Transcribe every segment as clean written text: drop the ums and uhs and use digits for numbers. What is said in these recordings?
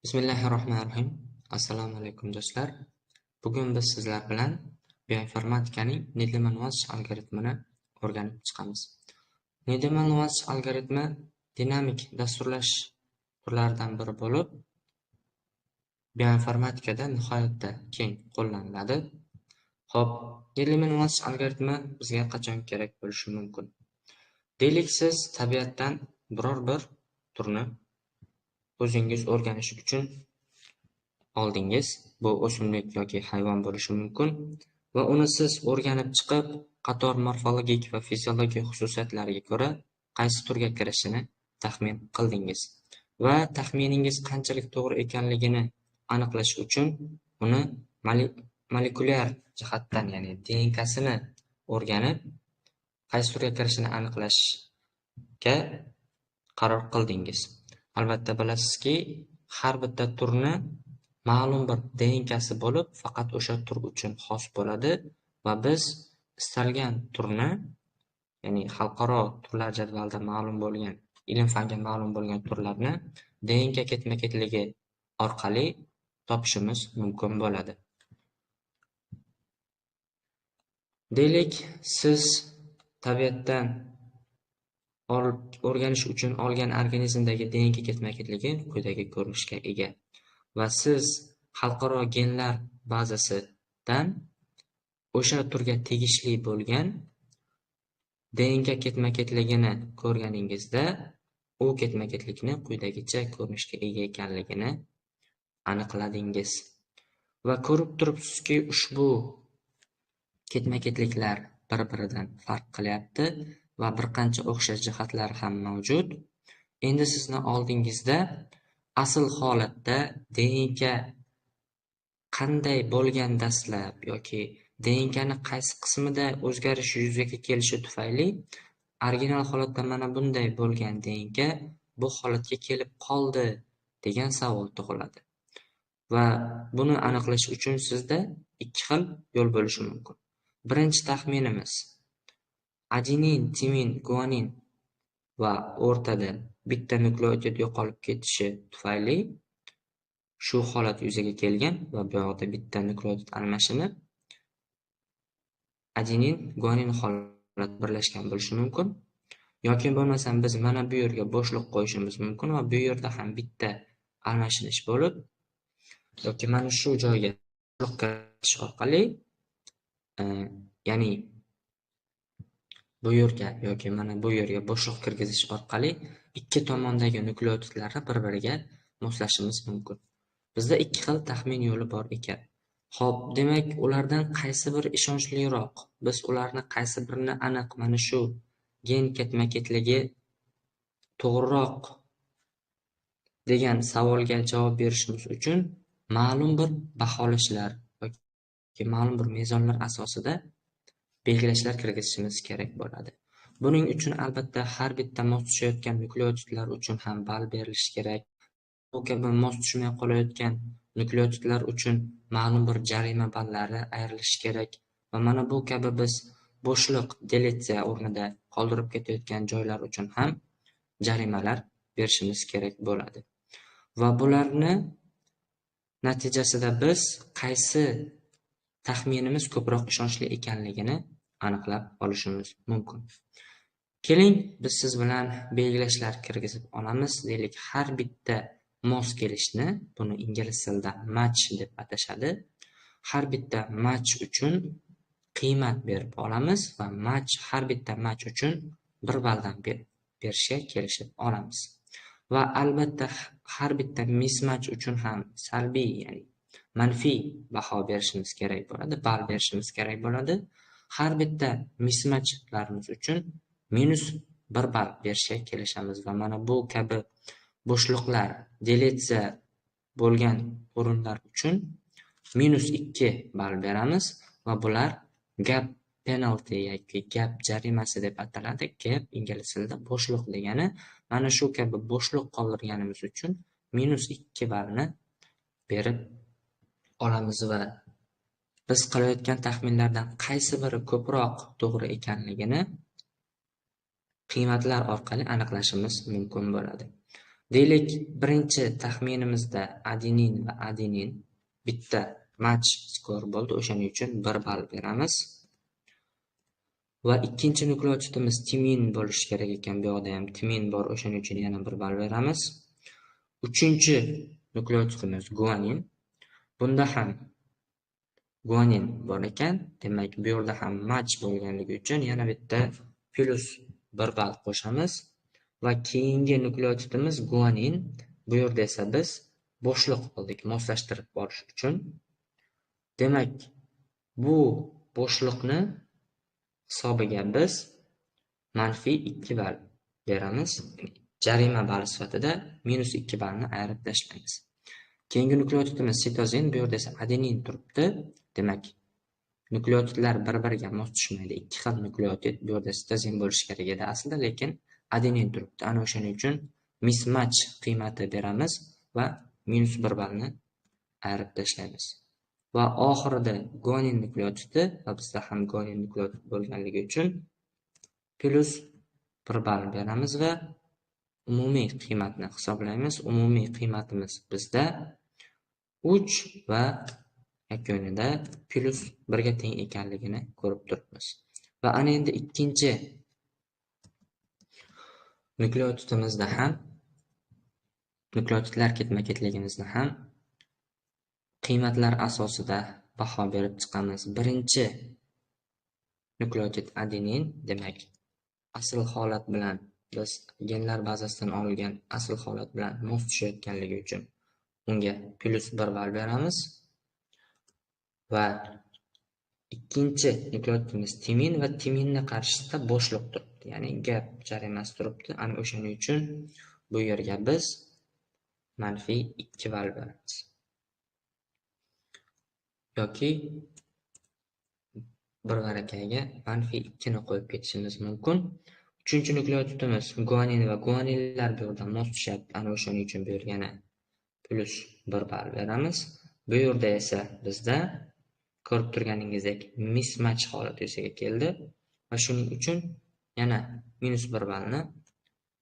Bismillahirrohmanirrohim. Assalomu alaykum do'stlar. Bugun biz sizlar bilan bioinformatikaning Needleman-Wunsch algoritmini o'rganib chiqamiz. Needleman-Wunsch algoritmi dinamik dasturlash turlaridan biri bo'lib, bioinformatikada nihoyatda keng qo'llaniladi. Xo'p, Needleman-Wunsch algoritmi bizga qachon kerak bo'lishi mumkin? Deylik, siz tabiatdan biror bir turni o'zingiz o'rganish uchun oldingiz. Bu o'simlik yoki hayvon bo'lishi mumkin va uni siz o'rganib chiqib, qator morfologik va fiziologik xususiyatlariga ko'ra qaysi turga kirishini taxmin qildingiz va taxminingiz qanchalik to'g'ri ekanligini aniqlash uchun uni molekulyar jihatdan, ya'ni DNKsini o'rganib, qaysi turga kirishini aniqlashga qaror qildingiz. Albatta bilasizki, har bitta turni ma'lum bir DNKsi bo'lib, faqat o'sha tur uchun xos bo'ladi va biz istalgan turni, ya'ni xalqaro turlar jadvalida ma'lum bo'lgan, ilm-fanga ma'lum bo'lgan turlarni DNK ketma-ketligi orqali topishimiz mumkin bo'ladi. Deylik, siz tabiatdan o'rganish uchun olgan organizmdagi DNK ketma-ketligi quyidagi ko'rinishga ega va siz xalqaro genlar bazasidan o'sha turga tegishli bo'lgan DNK ketma-ketligini ko'rganingizda u ketma-ketlikni quyidagicha ko'rinishga ega ekanligini aniqladingiz va ko'rib turibsizki, ushbu ketma-ketliklar bir-biridan farq qilyapti va bir qancha o'xshash jihatlari ham mavjud. Endi sizni oldingizda asl holatda DNK qanday bo'lgan dastlab yoki DNKni qaysi qismida o'zgarish yuzaga kelishi tufayli original holatda mana bunday bo'lgan DNK bu holatga kelib qoldi degan savol tug'iladi. Va buni aniqlash uchun sizda ikki xil yo'l bo'lishi mumkin. Birinchi taxminimiz adenin, timin, guanin va o'rtada bitta nukleotid yo'qolib ketishi tufayli shu holat yuzaga kelgan va bu yoqda bitta nukleotid almashinib adenin, guanin holat birlashgan bo'lishi mumkin. Yoki bo'lmasam biz mana bu yerga bo'shliq qo'yishimiz mumkin va bu yerda ham bitta almashinish bo'lib, yoki mana shu joyga bo'shliq kiritish orqali, ya'ni bu yerga yoki mana bu yerga bo'shliq kirgizish orqali ikki tomondagi nukleotidlarni bir-biriga moslashimiz mumkin. Bizda ikki xil taxmin yo'li bor ekan. Xo'p, demak, ulardan qaysi biri ishonchliroq? Biz ularni qaysi birini aniq mana shu gen ketma-ketligi to'g'riroq degan savolga javob berishimiz uchun ma'lum bir baholashlar yoki ma'lum bir mezonlar asosida belgilashlar kirgizishimiz kerak bo'ladi. Buning uchun albatta har bitta mos tushayotgan nukleotidlar uchun ham ball berilishi kerak. Bu kabi mos tushmay qolayotgan nukleotidlar uchun ma'lum bir jarima ballari ayrilishi kerak va mana bu kabi biz bo'shliq deletsiya o'rnida qoldirib ketayotgan joylar uchun ham jarimalar berishimiz kerak bo'ladi. Va bularni natijasida biz qaysi taxminimiz ko'proq ishonchli ekanligini aniqlab olishimiz mumkin. Keling, biz siz bilan belgilashlar kirgizib olamiz. Deylik, har bitta mos kelishni, buni ingliz tilida match deb atashadi. Har bitta match uchun qiymat berib olamiz va match har bitta match uchun 1 balldan berishga kelishib olamiz. Va albatta har bitta mismatch uchun ham salbiy, ya'ni manfiy baho berishimiz kerak bo'ladi, ball berishimiz kerak bo'ladi. Har bitta mismatchlarimiz uchun -1 ball berishga kelishamiz va mana bu kabi bo'shliqlar, deletsiya bo'lgan o'rinlar uchun -2 ball beramiz va bular gap penalty yoki gap jarimasi deb ataladi. Gap ingliz tilida bo'shliq degani. Mana shu kabi bo'shliq qoldirganimiz uchun -2 ballni berib olamiz va biz qilayotgan taxminlardan qaysi biri ko'proq to'g'ri ekanligini qiymatlar orqali aniqlashimiz mumkin bo'ladi. Deylik, birinchi taxminimizda adenin va adenin bitta match score bo'ldi, o'shaning uchun 1 ball beramiz. Va ikkinchi nukleotidimiz timin bo'lishi kerak ekan, bu yoqda ham timin bor, o'shaning uchun yana 1 ball beramiz. Uchinchi nukleotidimiz guanin. Bunda ham guanin bor ekan, demak bu yerda ham match bo'lganligi uchun yana bitta plus 1 ball qo'shamiz. Va keyingi nukleotidimiz guanin. Bu yerda esa biz bo'shliq oldik moslashtirib borish uchun. Demak, bu bo'shliqni hisobiga biz -2 ball beramiz. Jarima bali sifatida -2 ballni ayirib tashlaymiz. Keyingi nukleotidimiz sitozin, bu yerda esa adenin turibdi. Demak, nukleotidlar bir-biriga mos tushmaydi. Ikki xil nukleotid, bu yerda sitozin bo'lishi kerak edi aslida, lekin adenin turibdi. Ana o'shaning uchun mismatch qiymati beramiz va -1 ballni ayirib tashlaymiz. Va oxirida guanin nukleotidi, va bizda ham guanin nukleotid bo'lganligi uchun +1 ball beramiz va umumiy qiymatni hisoblaymiz. Umumiy qiymatimiz bizda 3 va yakunida +1 ga teng ekanligini ko'rib turibmiz. Va ana endi ikkinchi nukleotidimizda ham, nukleotidlar ketma-ketligimizni ham qiymatlar asosida baho berib chiqamiz. Birinchi nukleotid adenin, demak, asl holat bilan biz genlar bazasidan olingan asl holat bilan mos tushayotganligi uchun unga +1 ball beramiz. Va ikkinchi nukleotidimiz timin va timinni qarshisida bo'shliq turibdi, ya'ni gap jarimasi turibdi. Ana o'shaning uchun bu yerga biz -2 ball beramiz. Yoki bir varakaga -2 ni qo'yib ketishimiz mumkin. Uchinchi nukleotidimiz guanin va guaninlar bu yerda mos tushyapti. Ana o'shaning uchun bu yerga yana +1 ball beramiz. Bu yerda esa bizda ko'rib turganingizdek mismatch holati yuzaga keldi va shuning uchun yana -1 ballni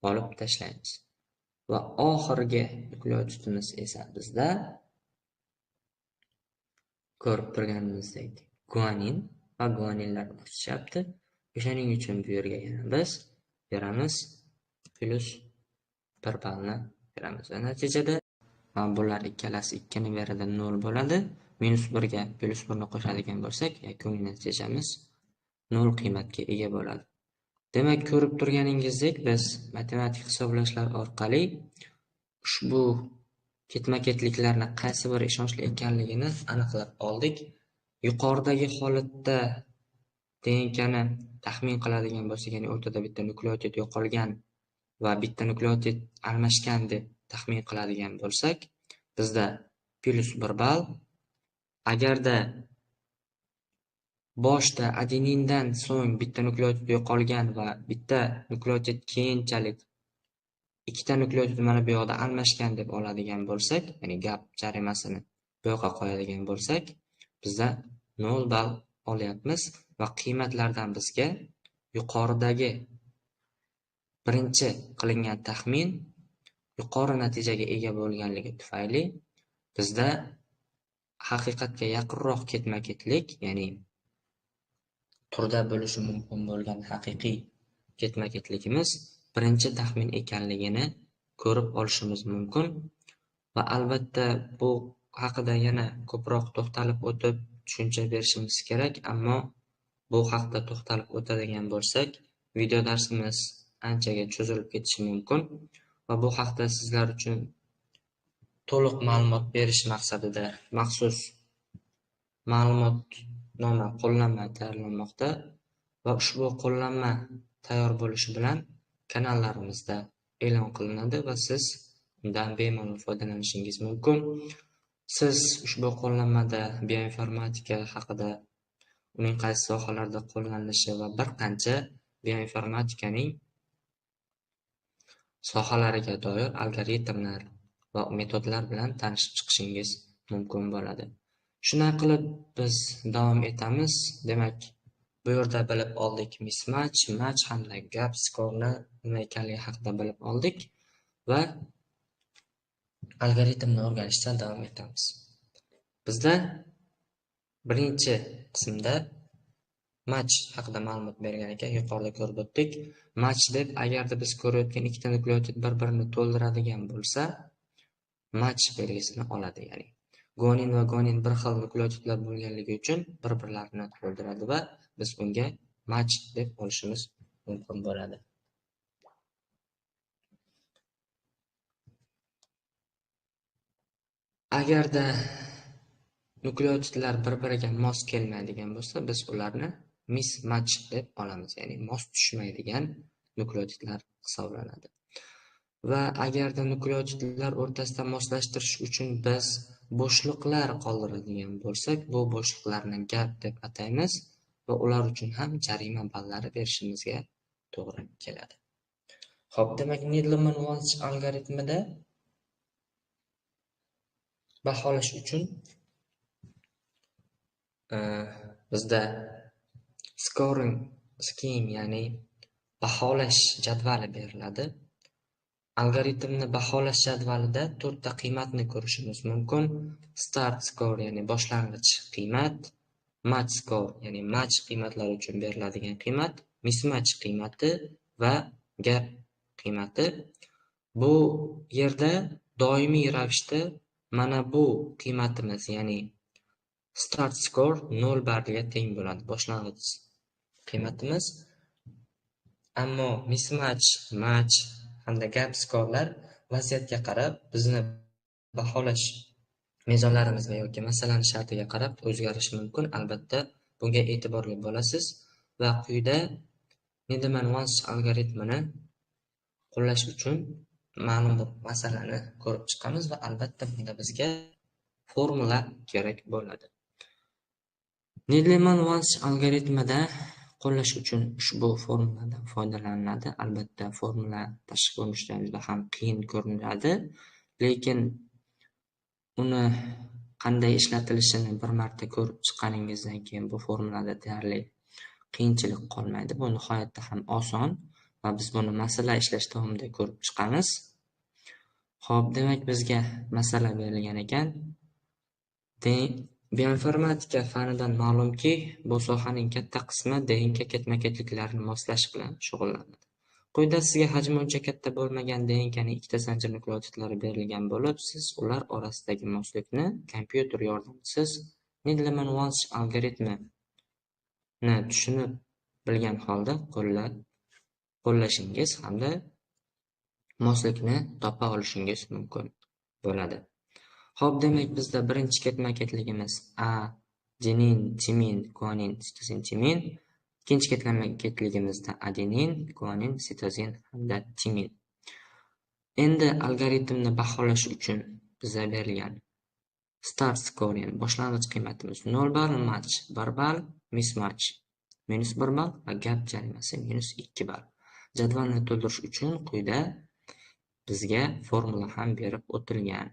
olib tashlaymiz. Va oxirgi nukleotidimiz esa bizda ko'rib turganimizdek guanin va guaninlar mos tushyapti. O'shaning uchun bu yerga yana biz beramiz +1 ballni beramiz. Va natijada bular ikkalasi 2 ni beradi, 0 bo'ladi. -1 ga +1 ni qo'shadigan bo'lsak, yakuniy natijamiz 0 qiymatga ega bo'ladi. Demak, ko'rib turganingizdek, biz matematik hisoblashlar orqali ushbu ketma-ketliklarni qaysi biri ishonchli ekanligini aniqlab oldik. Yuqoridagi holatda DNKni taxmin qiladigan bo'lsak, ya'ni o'rtada bitta nukleotid yo'qolgan va bitta nukleotid almashgan deb taxmin qiladigan bo'lsak, bizda +1 ball. Agarda boshda adenindan so'ng bitta nukleotid yo'qolgan va bitta nukleotid keyinchalik ikkita nukleotid mana bu yoqda almashgan deb oladigan bo'lsak, ya'ni gap jarimasini bu yoqqa qo'yadigan bo'lsak, bizda 0 ball olyapmiz va qiymatlardan bizga yuqoridagi birinchi qilingan taxmin yuqori natijaga ega bo'lganligi tufayli bizda haqiqatga yaqinroq ketma-ketlik, ya'ni turda bo'lishi mumkin bo'lgan haqiqiy ketma-ketligimiz birinchi taxmin ekanligini ko'rib olishimiz mumkin. Va albatta bu haqida yana ko'proq to'xtalib o'tib tushuncha berishimiz kerak, ammo bu haqda to'xtalib o'tadigan bo'lsak, video darsimiz anchaga cho'zilib ketishi mumkin va bu haqda sizlar uchun to'liq ma'lumot berish maqsadida maxsus ma'lumotnoma qo'llanma tayyorlanmoqda va ushbu qo'llanma tayyor bo'lishi bilan kanallarimizda e'lon qilinadi va siz undan bemalol foydalanishingiz mumkin. Siz ushbu qo'llanmada bioinformatika haqida, uning qaysi sohalarda qo'llanilishi va bir qancha bioinformatikaning sohalariga doir algoritmlar va metodlar bilan tanishib chiqishingiz mumkin bo'ladi. Shunday qilib biz davom etamiz. Demak, bu yerda bilib oldik mismatch, match hamda gap skorni nima ekanligi haqida bilib oldik va Algoritmni o'rganishdan davom etamiz. Bizda birinchi qismda match haqida ma'lumot bergan ekan, yuqorida ko'rib o'tdik. Match deb agarda biz ko'rayotgan ikkita nukleotid bir-birini to'ldiradigan bo'lsa, match belgisini oladi, ya'ni guanin va guanin bir xil nukleotidlar bo'lganligi uchun bir-birlarini to'ldiradi va biz unga match deb olishimiz mumkin bo'ladi. Agarda nukleotidlar bir-biriga mos kelmaydigan bo'lsa, biz ularni mismatch deb olamiz, ya'ni mos tushmaydigan nukleotidlar hisoblanadi. Va agarda nukleotidlar o'rtasida moslashtirish uchun biz bo'shliqlar qoldiradigan bo'lsak, bu bo'shliqlarni gap deb ataymiz va ular uchun ham jarima ballari berishimizga to'g'ri keladi. Xo'p, demak, Needleman-Wunsch algoritmida baholash uchun bizda scoring scheme, ya'ni baholash jadvali beriladi. Algoritmni baholash jadvalida 4 ta qiymatni ko'rishimiz mumkin. Start score, ya'ni boshlang'ich qiymat, match score, ya'ni match qiymatlari uchun beriladigan qiymat, mismatch qiymati va gap qiymati. Bu yerda doimiy ravishda mana bu qiymatimiz, ya'ni start score 0 ballga teng bo'ladi, boshlang'ich qiymatimiz. Ammo mismatch, match hamda gap scorelar vaziyatga qarab, bizni baholash mezonlarimizga yoki masalani shartiga qarab o'zgarishi mumkin. Albatta bunga e'tiborli bo'lasiz va quyida Needleman-Wunsch algoritmini qo'llash uchun ma'lum bir masalani ko'rib chiqamiz va albatta bunda bizga formula kerak bo'ladi. Needleman-Wunsch algoritmida qo'llash uchun ushbu formuladan foydalaniladi. Albatta formula tashqi ko'rinishdan juda ham qiyin ko'rinadi, lekin uni qanday ishlatilishini bir marta ko'rib chiqqaningizdan keyin bu formulada deyarli qiyinchilik qolmaydi. Bu nihoyatda ham oson va biz buni masala ishlash davomida ko'rib chiqamiz. Xo'p, demak bizga masala berilgan ekan. Bioinformatika fanidan ma'lumki, bu sohaning katta qismi DNK ketma-ketliklarini moslash bilan shug'ullanadi. Quyida sizga hajmi uncha katta bo'lmagan DNKning ikkita zanjir nukleotidlari berilgan bo'lib, siz ular orasidagi moslikni kompyuter yordamisiz Needleman-Wunsch algoritmini tushunib bilgan holda qo'llashingiz hamda moslikni topa olishingiz mumkin bo'ladi. Xo'p, demak bizda birinchi ketma-ketligimiz adenin, timin, guanin, sitozin, timin. Ikkinchi ketma-ketligimizda adenin, guanin, sitozin hamda timin. Endi algoritmni baholash uchun bizga berilgan start score, ya'ni boshlang'ich qiymatimiz 0 ball, match 1 ball, mismatch -1 ball va gap jarimasi -2 ball. Jadvalni to'ldirish uchun quyida bizga formula ham berib o'tilgan.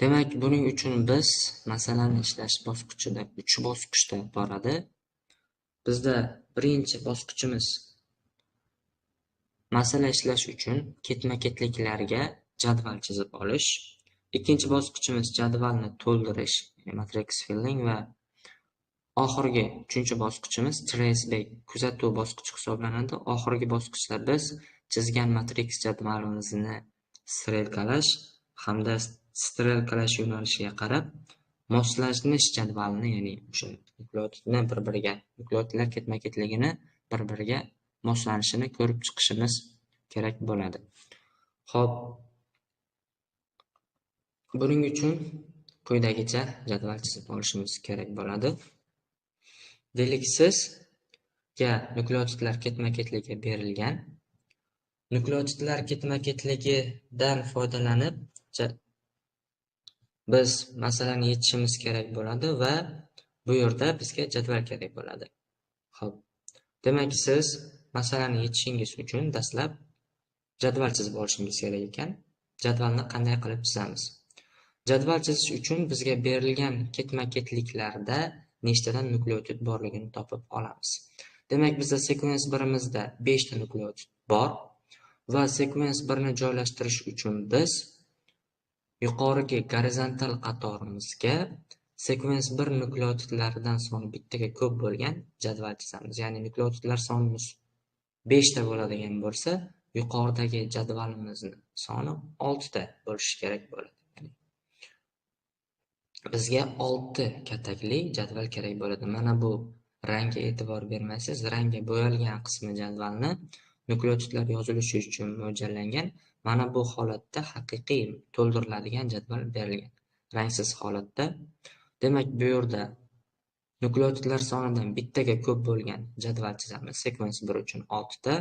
Demak, buning uchun biz masalani ishlash bosqichida 3 bosqichda boradi. Bizda birinchi bosqichimiz masala ishlash uchun ketma-ketliklarga jadval chizib olish. Ikkinchi bosqichimiz jadvalni to'ldirish, ya'ni matrix filling va oxirgi uchinchi bosqichimiz trace back, kuzatuv bosqichi hisoblanadi. Oxirgi bosqichda biz chizgan matrix jadvalimizni strelkalash hamda strelkalash yo'nalishiga qarab moslanish jadvalini, ya'ni o'sha nukleotidni bir-biriga, nukleotidlar ketma-ketligini bir-biriga moslanishini ko'rib chiqishimiz kerak bo'ladi. Xo'p, buning uchun quyidagicha jadval chizib olishimiz kerak bo'ladi. Deylik, sizga nukleotidlar ketma-ketligi berilgan. Nukleotidlar ketma-ketligidan foydalanib biz masalani yechishimiz kerak bo'ladi va bu yerda bizga jadval kerak bo'ladi. Xo'p, demak siz masalani yechishingiz uchun dastlab jadval chizib olishingiz kerak ekan. Jadvalni qanday qilib chizamiz? Jadval chizish uchun bizga berilgan ketma-ketliklarda nechtadan nukleotid borligini topib olamiz. Demak, bizda sekvens birimizda 5 ta nukleotid bor. Va sekvens 1 ni joylashtirish uchun biz yuqorigi gorizontal qatorimizga sekvens 1 nukleotidlaridan soni bittaga ko'p bo'lgan jadval chizamiz. Ya'ni nukleotidlar sonimiz 5 ta bo'ladigan bo'lsa, yuqoridagi jadvalimizning soni 6 ta bo'lishi kerak bo'ladi. Ya'ni bizga 6 katakli jadval kerak bo'ladi. Mana bu rangga e'tibor bermaysiz. Rangga bo'yalgan qismi jadvalni nukleotidlar yozilishi uchun mo'ljallangan. Mana bu holatda haqiqiy to'ldiriladigan jadval berilgan. Rangsiz holatda. Demak, bu yerda nukleotidlar sonidan bittaga ko'p bo'lgan jadval chizamiz. Sekvens 1 uchun 6 ta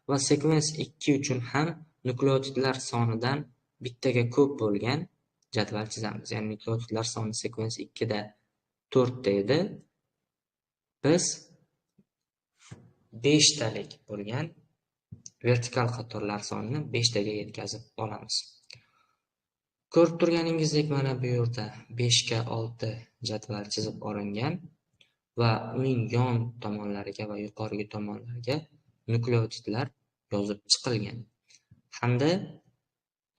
va sekvens 2 uchun ham nukleotidlar sonidan bittaga ko'p bo'lgan jadval chizamiz. Ya'ni nukleotidlar soni sekvens 2 da 4 ta edi. Biz 5 talik bo'lgan vertikal qatorlar sonini 5 taga yetkazib olamiz. Ko'rib turganingizdek, mana bu yerda 5 ga 6 jadval chizib olingan va uning yon tomonlariga va yuqorigi tomonlariga nukleotidlar yozib chiqilgan. Hamda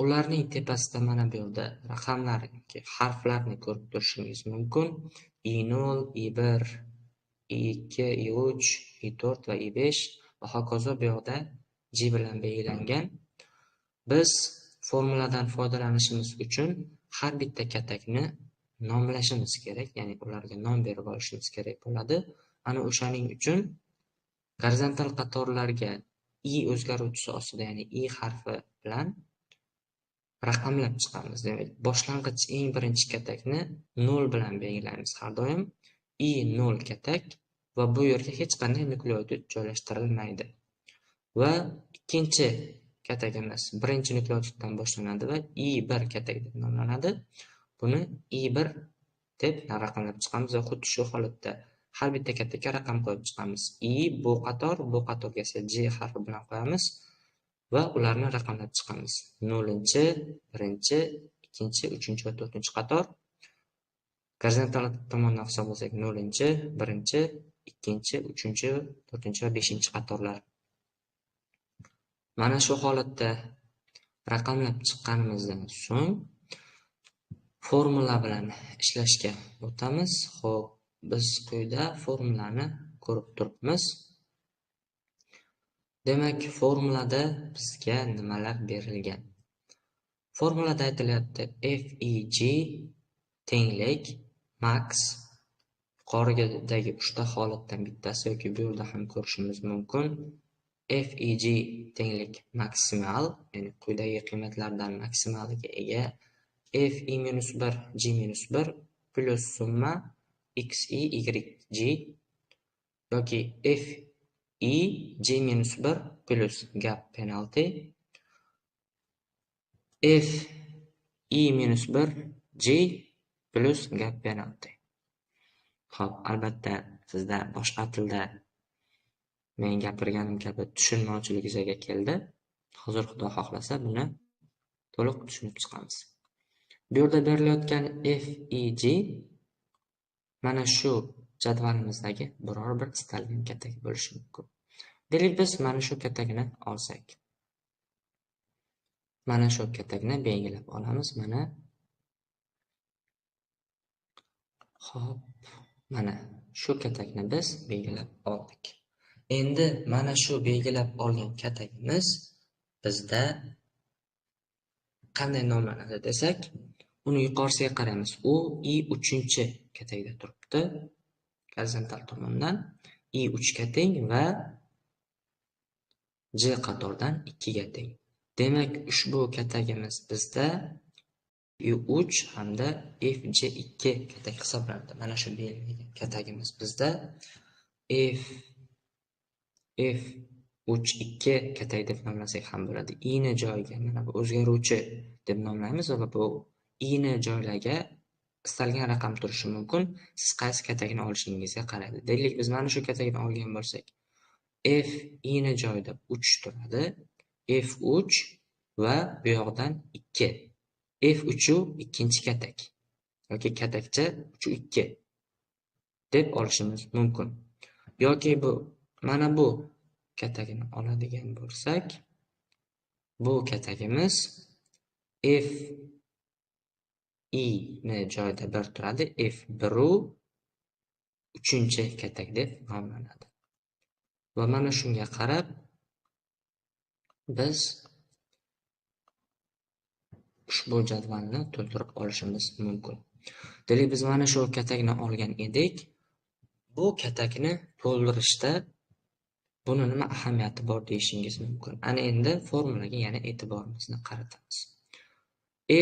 ularning tepasida mana bu yerda raqamlar yoki harflarni ko'rib turishingiz mumkin. I0, I1, I2, I3, I4 va I5 va hokazo bu yoqda G bilan belgilangan. Biz formuladan foydalanishimiz uchun har bitta katakni nomlashimiz kerak, ya'ni ularga nom berib olishimiz kerak bo'ladi. Ana o'shaning uchun gorizontal qatorlarga i o'zgaruvchisi ostida, ya'ni i harfi bilan raqamlab chiqamiz. Demak, boshlang'ich eng birinchi katakni 0 bilan belgilaymiz har doim. I 0 katak va bu yerga hech qanday nukleotid joylashtirilmaydi. Va ikkinchi katagimiz birinchi nukleotiddan boshlanadi va I1 katak deb nomlanadi. Buni I1 deb raqamlab chiqamiz va xuddi shu holatda har bitta katakka raqam qo'yib chiqamiz. I bu qator, bu qatorga esa J harfi bilan qo'yamiz va ularni raqamlab chiqamiz. 0-chi, 1-chi, 2-chi, 3-chi va 4-chi qator. Gorizontal tomondan hisoblasak 0-chi, 1-chi, 2-chi, 3-chi, 4-chi va 5-chi qatorlar. Mana shu holatda raqamlab chiqqanimizdan so'ng formula bilan ishlashga o'tamiz. Xo'p, biz quyida formulani ko'rib turibmiz. Demak, formulada bizga nimalar berilgan? Formulada aytilyapti FEG tenglik max yuqoridagi 3 ta holatdan bittasi yoki bu yerda ham ko'rishimiz mumkin. FEG tenglik maksimal, ya'ni quyidagi qiymatlardan maksimaliga ega FE-1 G-1 plus summa XI YG yoki FI G-1 plus gap penalty FI-1 G plus gap penalty. Xo'p, albatta sizda boshqa tilda men gapirganim kabi tushunmovchilik yuzaga keldi. Hozir Xudo xohlasa buni to'liq tushunib chiqamiz. Bu yerda berilayotgan FEG mana shu jadvalimizdagi biror bir istalgan katak bo'lishi mumkin. Deylik, biz mana shu katakni olsak. Mana shu katakni belgilab olamiz. Mana. Xo'p, mana shu katakni biz belgilab oldik. Endi mana shu belgilab olgan katagimiz bizda qanday nomlanadi desak, uni yuqorisiga qaraymiz. U I3 katakda turibdi. Gorizontal tomondan I3 ga teng va J qatordan 2 ga teng. Demak, ushbu katagimiz bizda I3 hamda FJ2 katak hisoblanadi. Mana shu belgilangan katagimiz bizda F32 katak deb nomlasak ham bo'ladi. I ni joyiga mana bu o'zgaruvchi deb nomlaymiz va bu I ni joylarga istalgan raqam turishi mumkin. Siz qaysi katakni olishingizga qaraydi. Deylik, biz mana shu katakni olgan bo'lsak, F I ni joyida 3 turadi. F3 va bu yoqdan 2. F3 ikkinchi katak yoki katakcha 3 2 deb olishimiz mumkin. Yoki bu mana bu katagini oladigan bo'lsak, Bu katagimiz F I ni joyida 1 turadi. F1 3 katak deb nomlanadi. Va mana shunga qarab biz ushbu jadvalni to'ldirib olishimiz mumkin. Demak, biz mana shu katakni olgan edik. Bu katakni to'ldirishda buni nima ahamiyati bor deyishingiz mumkin. Ana endi formulaga yana e'tiborimizni qaratamiz.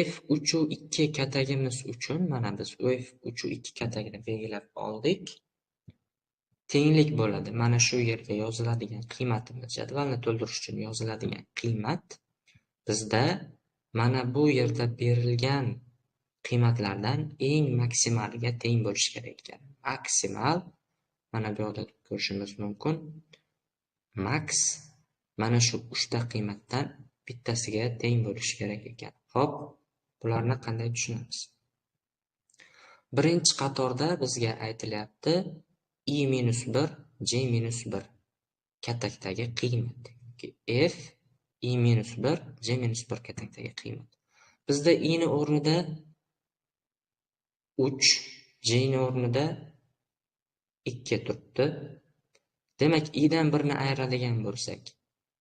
F3 2 katagimiz uchun mana biz F3 2 katagini belgilab oldik. Tenglik bo'ladi. Mana shu yerga yoziladigan qiymatimiz, jadvalni to'ldirish uchun yoziladigan qiymat bizda mana bu yerda berilgan qiymatlardan eng maksimaliga teng bo'lishi kerak ekan. Maksimal mana bu yerda ko'rishimiz mumkin. Max mana shu 3 ta qiymatdan bittasiga teng bo'lishi kerak ekan. Xo'p, bularni qanday tushunamiz? Birinchi qatorda bizga aytilyapti I-1 J-1 katakdagi qiymat. F I-1 J-1 katakdagi qiymat. Bizda I ni o'rnida 3, J ni o'rnida 2 turibdi. Demak, I dan 1 ni ayiradigan bo'lsak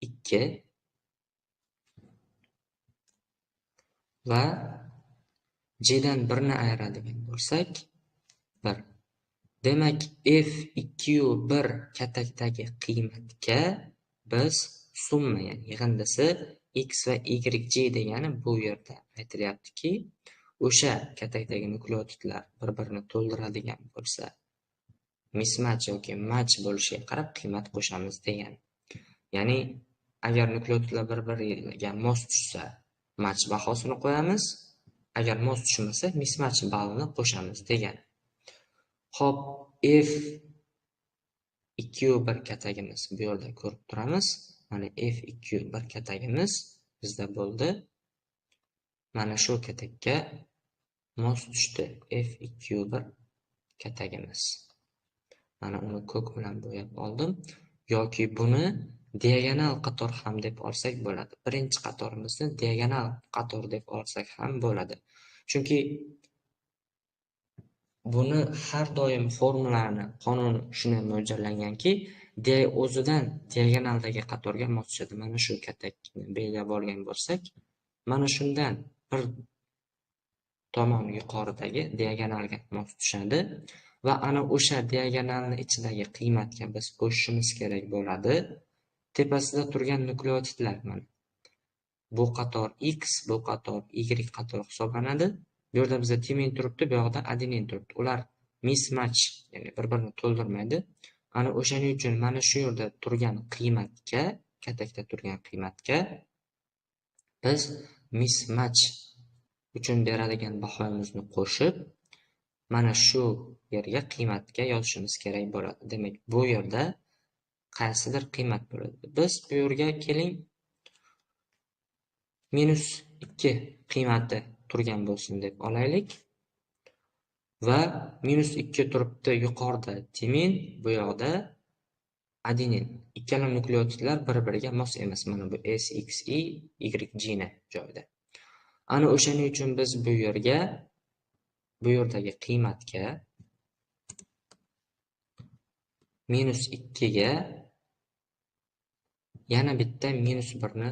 2 va J dan 1 ni ayiradigan bo'lsak 1. Demak, F2 1 katakdagi qiymatga biz summa, ya'ni yig'indisi X va YG degani bu yerda aytilyaptiki, o'sha katakdagi nukleotidlar bir-birini to'ldiradigan bo'lsa, mismatch yoki match bo'lishiga qarab qiymat qo'shamiz degani. Ya'ni agar nukleotidlar bir-biriga mos tushsa, match bahosini qo'yamiz, agar mos tushmasa, mismatch ballini qo'shamiz degani. Xo'p, F2 1 katagimiz bu yerda ko'rib turamiz. Mana F2 1 katagimiz bizda bo'ldi. Mana shu katakka mos tushdi F2 1 katagimiz. Mana uni ko'k bilan bo'yab oldim. Yoki buni diagonal qator ham deb olsak bo'ladi. Birinchi qatorimizni diagonal qator deb olsak ham bo'ladi. Chunki buni har doim formulani qonun shunday mo'ljallanganki, o'zidan diagonaldagi qatorga mos tushadi. Mana shu katakni belgilab olgan bo'lsak, mana shundan bir tomon yuqoridagi diagonalga mos tushadi va ana o'sha diagonalni ichidagi qiymatga biz qo'shishimiz kerak bo'ladi. Tepasida turgan nukleotidlar mana. Bu qator X, bu qator Y qator hisoblanadi. Bu yerda bizda timin turibdi, bu yoqda adenin turibdi. Ular mismatch, ya'ni bir-birini to'ldirmaydi. Ana o'shaning uchun mana shu yerda turgan qiymatga, katakda turgan qiymatga biz mismatch uchun beradigan bahomizni qo'shib, mana shu yerga qiymatga yozishimiz kerak bo'ladi. Demak, bu yerda qaysidir qiymat bo'ladi. Biz bu yerga keling -2 qiymati turgan bo'lsin deb olaylik. Va -2 turibdi yuqorida timin, bu yoqda adenin. Ikkala nukleotidlar bir-biriga mos emas. Mana bu S, X, I, Y, G ni joyida. Ana o'shaning uchun biz bu yerga, bu yerdagi qiymatga -2 ga yana bitta -1 ni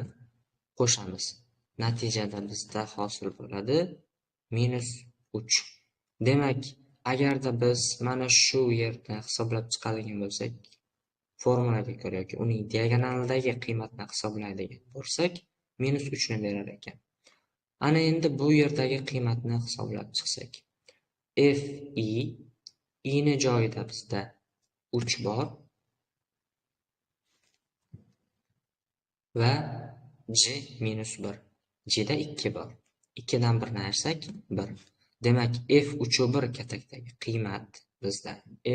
qo'shamiz. Natijada bizda hosil bo'ladi -3. Demak, agarda biz mana shu yerda hisoblab chiqadigan bo'lsak, formulaga ko'ra yoki uning diagonalidagi qiymatni hisoblaydigan bo'lsak, -3 ni berar ekan. Ana endi bu yerdagi qiymatni hisoblab chiqsak, F I, I ni joyida bizda 3 bor va J -1. J'da 2 bor. 2 dan 1 ni ayirsak 1. Demak, F3 1 katakdagi qiymat bizda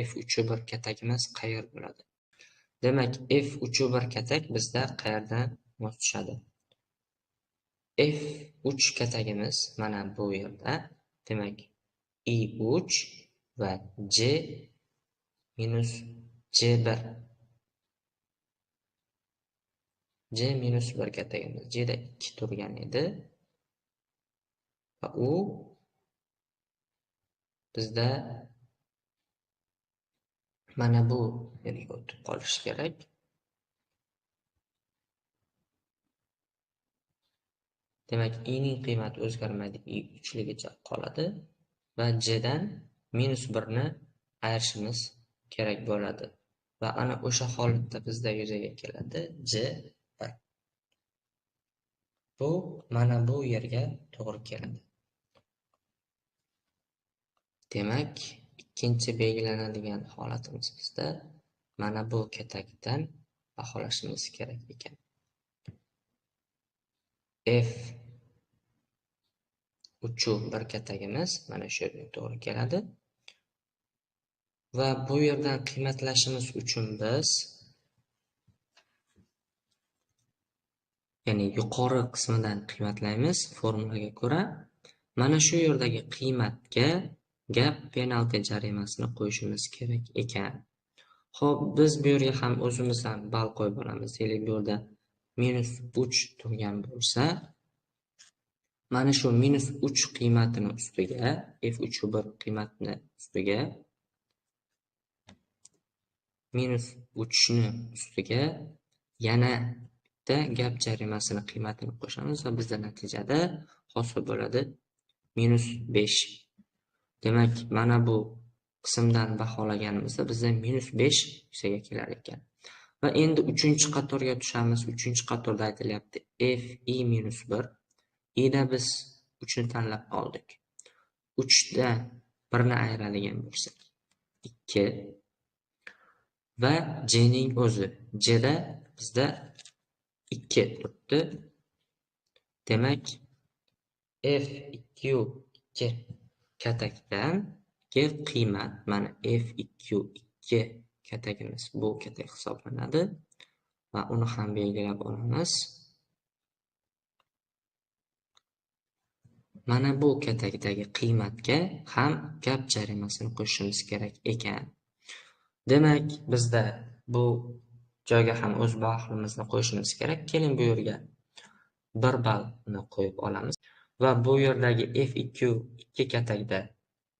F3 1 katagimiz qayer bo'ladi? Demak, F3 1 katak bizda qayerdan mos tushadi? F3 katagimiz mana bu yerda. Demak, I3 va J minus J1. J minus 1 katagimiz. J da 2 turgan edi. Va u bizda mana bu yerga o'tib qolishi kerak. Demak, i ning qiymati o'zgarmaydi, i 3 ligicha qoladi va j dan minus 1 ni ayirishimiz kerak bo'ladi. Va ana o'sha holatda bizda yuzaga keladi j1. Bu mana bu yerga to'g'ri keladi. Demak, ikkinchi belgilanadigan holatimiz bizda mana bu katakdan baholashimiz kerak ekan. F 3 1 katagimiz mana shu yerga to'g'ri keladi. Va bu yerdan qiymatlashimiz uchun biz, ya'ni yuqori qismidan qiymatlaymiz formulaga ko'ra. Mana shu yerdagi qiymatga gap penalti jarimasini qo'yishimiz kerak ekan. Xo'p, biz bu yerga ham o'zimizdan ball qo'yib olamiz. Deylik, bu yerda -3 turgan bo'lsa, mana shu -3 qiymatini ustiga, F3 1 qiymatini ustiga -3 ni ustiga yana bitta gap jarimasini qiymatini qo'shamiz va bizda natijada hosil bo'ladi -5. Demak, mana bu qismdan baholaganimizda bizda -5 yuzaga kelar ekan. Va endi 3-qatorga tushamiz. 3-qatorda aytilyapti F I -1. I da biz 3 ni tanlab oldik. 3 da 1 ni ayiradigan bo'lsak 2 va J ning o'zi. J da bizda 2 turibdi. Demak, F 2 2 katakdan qiymat mana F 2 2 katagimiz bu katak hisoblanadi va uni ham belgilab olamiz. Mana bu katakdagi qiymatga ham gap jarimasini qo'shishimiz kerak ekan. Demak, bizda bu joyga ham o'z baholimizni qo'yishimiz kerak. Keling, bu yerga 1 ballni qo'yib olamiz va bu yerdagi F2 2 katakda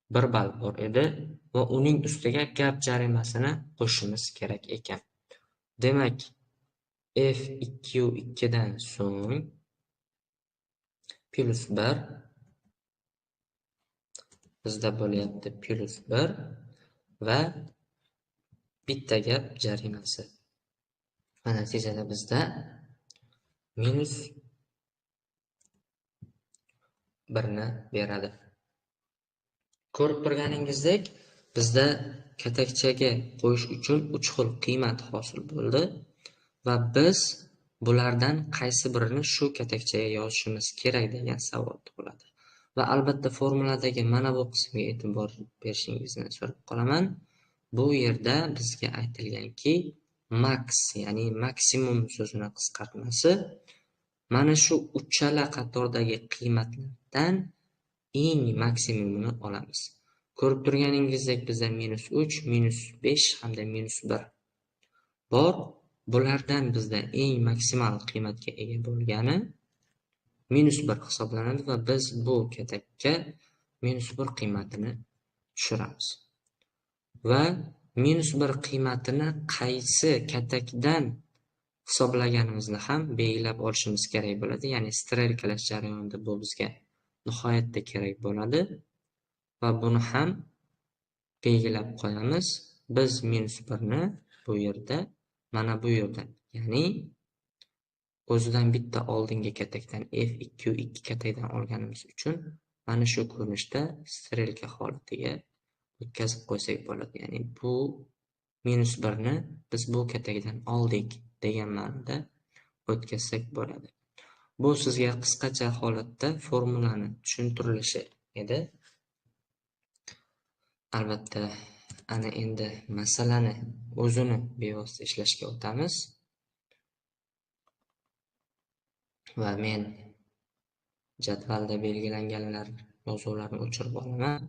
1 ball bor edi va uning ustiga gap jarimasini qo'shishimiz kerak ekan. Demak, F2 2 dan so'ng +1 bizda bo'lyapti +1 va bitta gap jarimasi. Va natijada bizda -1 ni beradi. Ko'rib turganingizdek, bizda katakchaga qo'yish uchun 3 xil qiymat hosil bo'ldi va biz bulardan qaysi birini shu katakchaga yozishimiz kerak degan savol tug'iladi. Va albatta formuladagi mana bu qismga e'tibor berishingizni so'rab qolaman. Bu yerda bizga aytilganki, max, ya'ni maksimum so'zini qisqartmasi mana shu uchala qatordagi qiymatlardan eng maksimumini olamiz. Ko'rib turganingizdek, bizda -3, -5 hamda -1 bor. Bulardan bizda eng maksimal qiymatga ega bo'lgani -1 hisoblanadi va biz bu katakka -1 qiymatini tushiramiz. Va -1 qiymatini qaysi katakdan hisoblaganimizni ham belgilab olishimiz kerak bo'ladi. Ya'ni strelkalash jarayonida bu bizga nihoyatda kerak bo'ladi va buni ham belgilab qo'yamiz. Biz -1 ni bu yerda, mana bu yerdan, ya'ni o'zidan bitta oldingi katakdan F2 2 katakdan olganimiz uchun mana shu ko'rinishda strelka holatiga o'tkazib qo'ysak bo'ladi. Ya'ni bu -1 ni biz bu katakdan oldik degan ma'noda o'tkazsak bo'ladi. Bu sizga qisqacha holatda formulani tushuntirilishi edi. Albatta, ana endi masalani o'zini bevosita ishlashga o'tamiz. Va men jadvalda belgilanganlar yozuvlarni o'chirib olaman.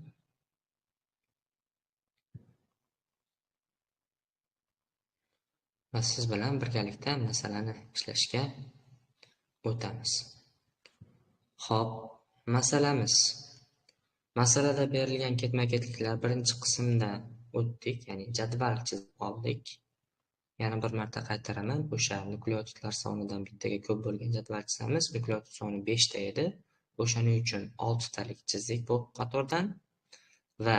Va siz bilan birgalikda masalani ishlashga o'tamiz. Xo'p, masalamiz. Masalada berilgan ketma-ketliklar birinchi qismda o'tdik, ya'ni jadval chizib oldik. Yana bir marta qaytaraman, o'sha nukleotidlar sonidan bittaga ko'p bo'lgan jadval chizamiz. Nukleotid soni 5 ta edi. O'shaning uchun 6 talik chizdik bu qatordan va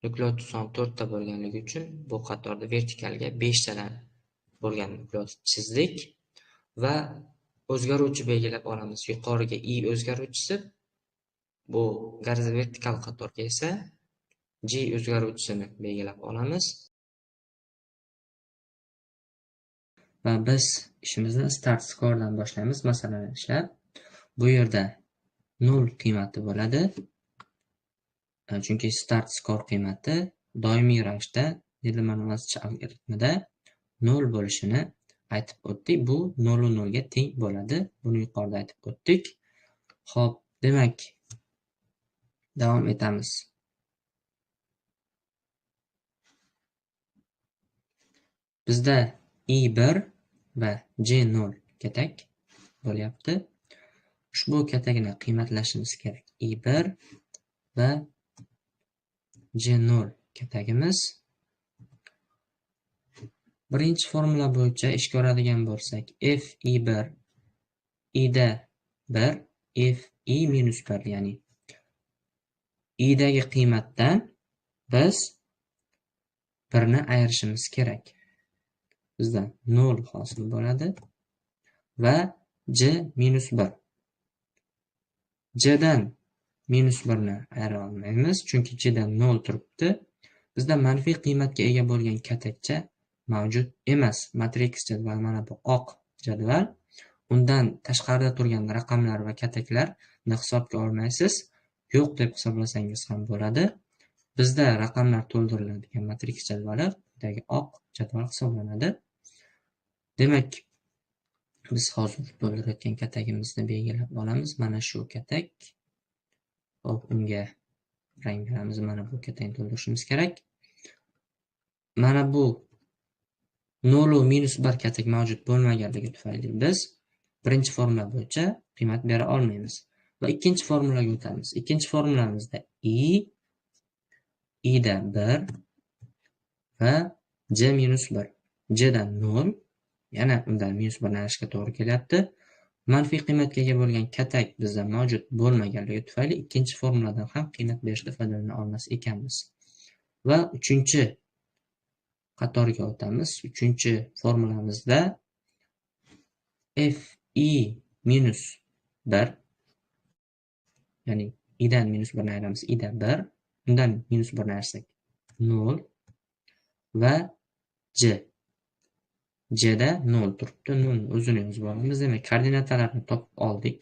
nukleotid soni 4 ta bo'lganligi uchun bu qatorda vertikalga 5 tadan bo'lgan nukleotid chizdik va o'zgaruvchi belgilab olamiz. Yuqoriga i o'zgaruvchisi, bu vertikal qatorga esa g o'zgaruvchisini belgilab olamiz. Va biz ishimizni start scoredan boshlaymiz. Masalani ishlab, bu yerda 0 qiymati bo'ladi. Chunki start score qiymati doimiy ravishda Needleman-Wunsch algoritmida 0 bo'lishini aytib o'tdik. Bu 0.0 ga teng bo'ladi. Buni yuqorida aytib o'tdik. Xo'p, demak, davom etamiz. Bizda I1 va J0 katak bo'lyapti. Ushbu katakni qiymatlashimiz kerak. I1 va J0 katagimiz. Birinchi formula bo'yicha ish ko'radigan bo'lsak, f I1 I da 1, f I minus 1, ya'ni I dagi qiymatdan biz 1 ni ayirishimiz kerak. Bizda 0 hosil bo'ladi va J minus 1. J dan minus 1 ni ayira olmaymiz, chunki J dan 0 turibdi. Bizda manfiy qiymatga ega bo'lgan katakcha mavjud emas. Matriks jadval mana bu oq jadval. Undan tashqarida turgan raqamlar va kataklarni hisobga olmaysiz. Yo'q deb hisoblasangiz ham bo'ladi. Bizda raqamlar to'ldiriladigan matriks jadvali quyidagi oq jadval hisoblanadi. Demak, biz hozir to'ldirayotgan katagimizni belgilab olamiz. Mana shu katak. Xo'p, unga rang beramiz. Mana bu katakni to'ldirishimiz kerak. Mana bu 0 minus 1 katak mavjud bo'lmaganligi tufayli biz birinchi formula bo'yicha qiymat bera olmaymiz. Va ikkinchi formulaga o'tamiz. Ikkinchi formulamizda I da 1 va J minus 1. J dan 0, yana undan minus 1 ni ayirishga to'g'ri kelyapti. Manfiy qiymatga ega bo'lgan katak bizda mavjud bo'lmaganligi tufayli ikkinchi formuladan ham qiymat berishda foydalana olmas ekanmiz. Va uchinchi qatorga o'tamiz. Uchinchi formulamizda f i minus 1, ya'ni i dan minus 1 ni ayiramiz, i da 1, undan minus 1 ni ayirsak 0 va j. J da 0 turibdi. 0 o'zini yozib olamiz. Demak, koordinatalarni topib oldik.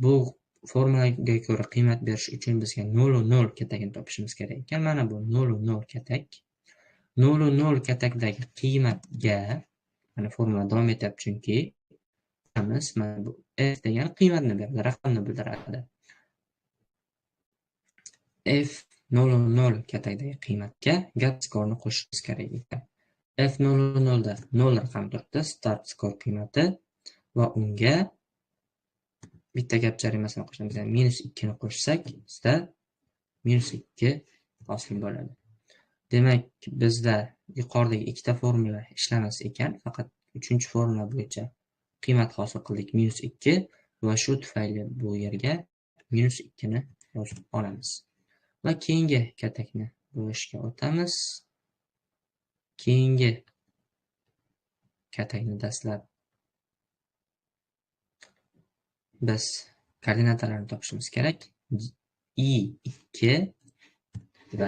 Bu formulaga ko'ra qiymat berish uchun bizga 0.0 katagini topishimiz kerak ekan. Mana bu 0.0 katak. 0.0 katakdagi qiymatga mana formula davom etyapti, chunki mana bu f degani qiymatni beradi, raqamni bildiradi. F 0.0 katakdagi qiymatga gap skorni qo'shishimiz kerak ekan. F 0.0 da 0 raqam turibdi, start score qiymati va unga bitta gap jarimasini qo'shamiz, ya'ni minus 2 ni qo'shsak, bizda minus 2 hosil bo'ladi. Demak, bizda yuqoridagi ikkita formula ishlamas ekan, faqat uchinchi formula bo'yicha qiymat hosil qildik minus 2 va shu tufayli bu yerga minus 2 ni yozib olamiz. Va keyingi katakni bo'yashga o'tamiz. Keyingi katakni dastlab biz koordinatalarni topishimiz kerak. I 2 va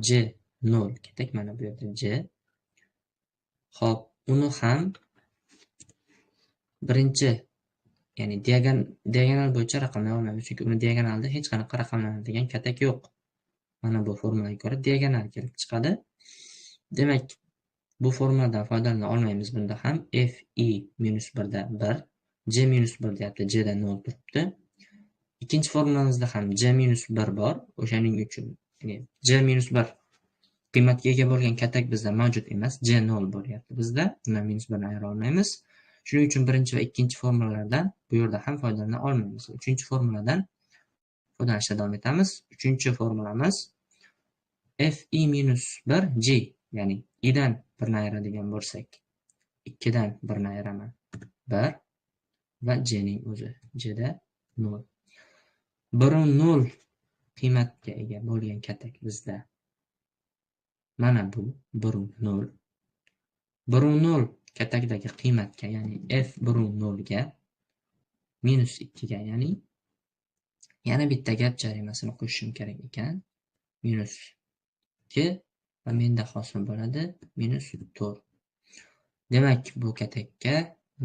J 0 katak, mana bu yerda J. Xo'p, uni ham birinchi, ya'ni diagonal bo'yicha raqamlay olmaymiz, chunki uni diagonalda hech qanaqa raqamlanadigan katak yo'q. Mana bu formulaga ko'ra diagonal kelib chiqadi. Demak, bu formuladan foydalana olmaymiz bunda ham. F I minus 1 da 1, J minus 1 deyapti, J da 0 turibdi. Ikkinchi formulamizda ham J minus 1 bor, o'shaning uchun, ya'ni J minus 1 Qiymatga ega bo'lgan katak bizda mavjud emas. J 0 bo'lyapti bizda. Undan minus 1 ni ayira olmaymiz. Shuning uchun birinchi va ikkinchi formulalardan bu yerda ham foydalana olmaymiz. Uchinchi formuladan foydalanishda davom etamiz. Uchinchi formulamiz f i minus 1 g, ya'ni i dan 1 ni ayiradigan bo'lsak, 2 dan 1 ni ayiraman 1 va j ning o'zi j da 0. 1 0 qiymatga ega bo'lgan katak bizda mana bu 1 0. 1 0 katakdagi qiymatga, ya'ni f 1 0 ga minus 2 ga, ya'ni yana bitta gap jarimasini qo'shishim kerak ekan. Minus 2 va menda hosil bo'ladi minus 4. Demak, bu katakka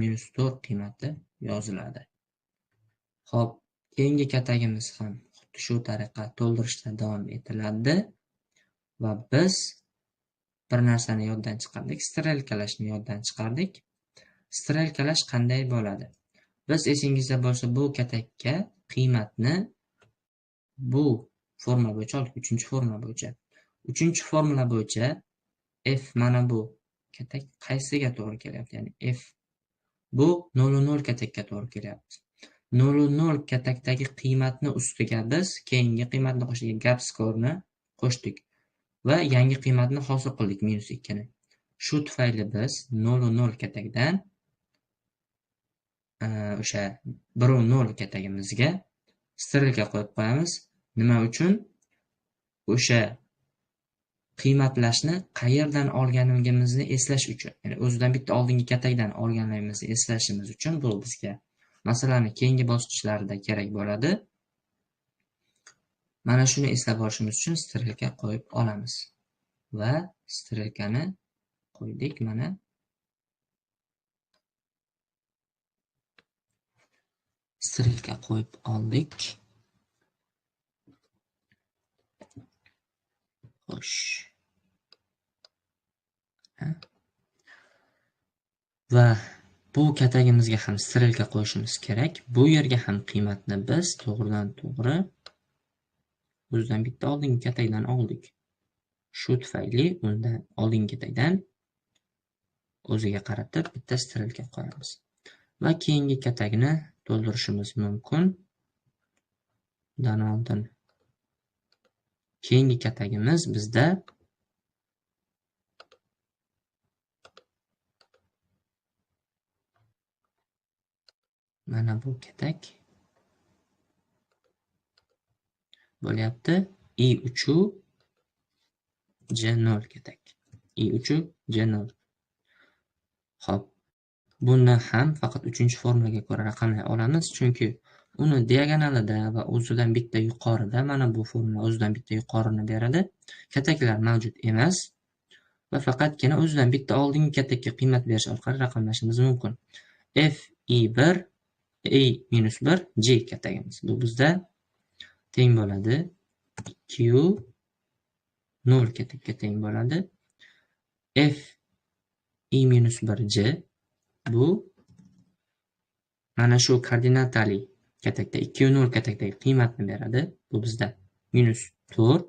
minus 4 qiymati yoziladi. Xo'p, keyingi katagimiz ham xuddi shu tariqa to'ldirishda davom etiladi va biz bir narsani yoddan chiqardik, strelkalashni yoddan chiqardik. Strelkalash qanday bo'ladi? Biz esingizda bo'lsa, bu katakka qiymatni bu formula bo'yicha oldik, 3-formula bo'yicha. 3-formula bo'yicha f mana bu katak qaysiga to'g'ri kelyapti? Ya'ni f bu 0,0 katakka to'g'ri kelyapti. 0,0 katakdagi qiymatni ustiga biz keyingi qiymatni qo'shdik, gap skorni qo'shdik va yangi qiymatni hosil qildik, minus 2 ni. Shu tufayli biz 0,0 katakdan o'sha 1,0 katagimizga strelka qo'yib qo'yamiz. Nima uchun? O'sha qiymatlashni qayerdan olganimizni eslash uchun, ya'ni o'zidan bitta oldingi katakdan olganligimizni eslashimiz uchun bu bizga masalani keyingi bosqichlarida kerak bo'ladi. Mana shuni eslab olishimiz uchun strelka qo'yib olamiz va strelkani qo'ydik mana. Strelka qo'yib oldik. Xo'sh. Va bu katagimizga ham strelka qo'yishimiz kerak. Bu yerga ham qiymatni biz to'g'ridan to'g'ri o'zidan bitta oldingi katakdan oldik. Shu tufayli undan oldingi katakdan o'ziga qaratib bitta strelka qo'yamiz. Va keyingi katakni to'ldirishimiz mumkin. Undan oldin keyingi katagimiz bizda mana bu katak bo'lyapti. I3 J0 katak. I3 J0. Xo'p, buni ham faqat 3-formulaga ko'ra raqamlay olamiz, chunki uni diagonalida va o'zidan bitta yuqorida mana bu formula o'zidan bitta yuqorini beradi. Kataklar mavjud emas va faqatgina o'zidan bitta oldingi katakka qiymat berish orqali raqamlashimiz mumkin. F I1 I minus 1 J katagimiz. Bu bizda teng bo'ladi 2 0 katakka teng bo'ladi. F I minus 1 J bu mana shu koordinatali katakda 2 0 katakdagi qiymatni beradi. Bu bizda minus 4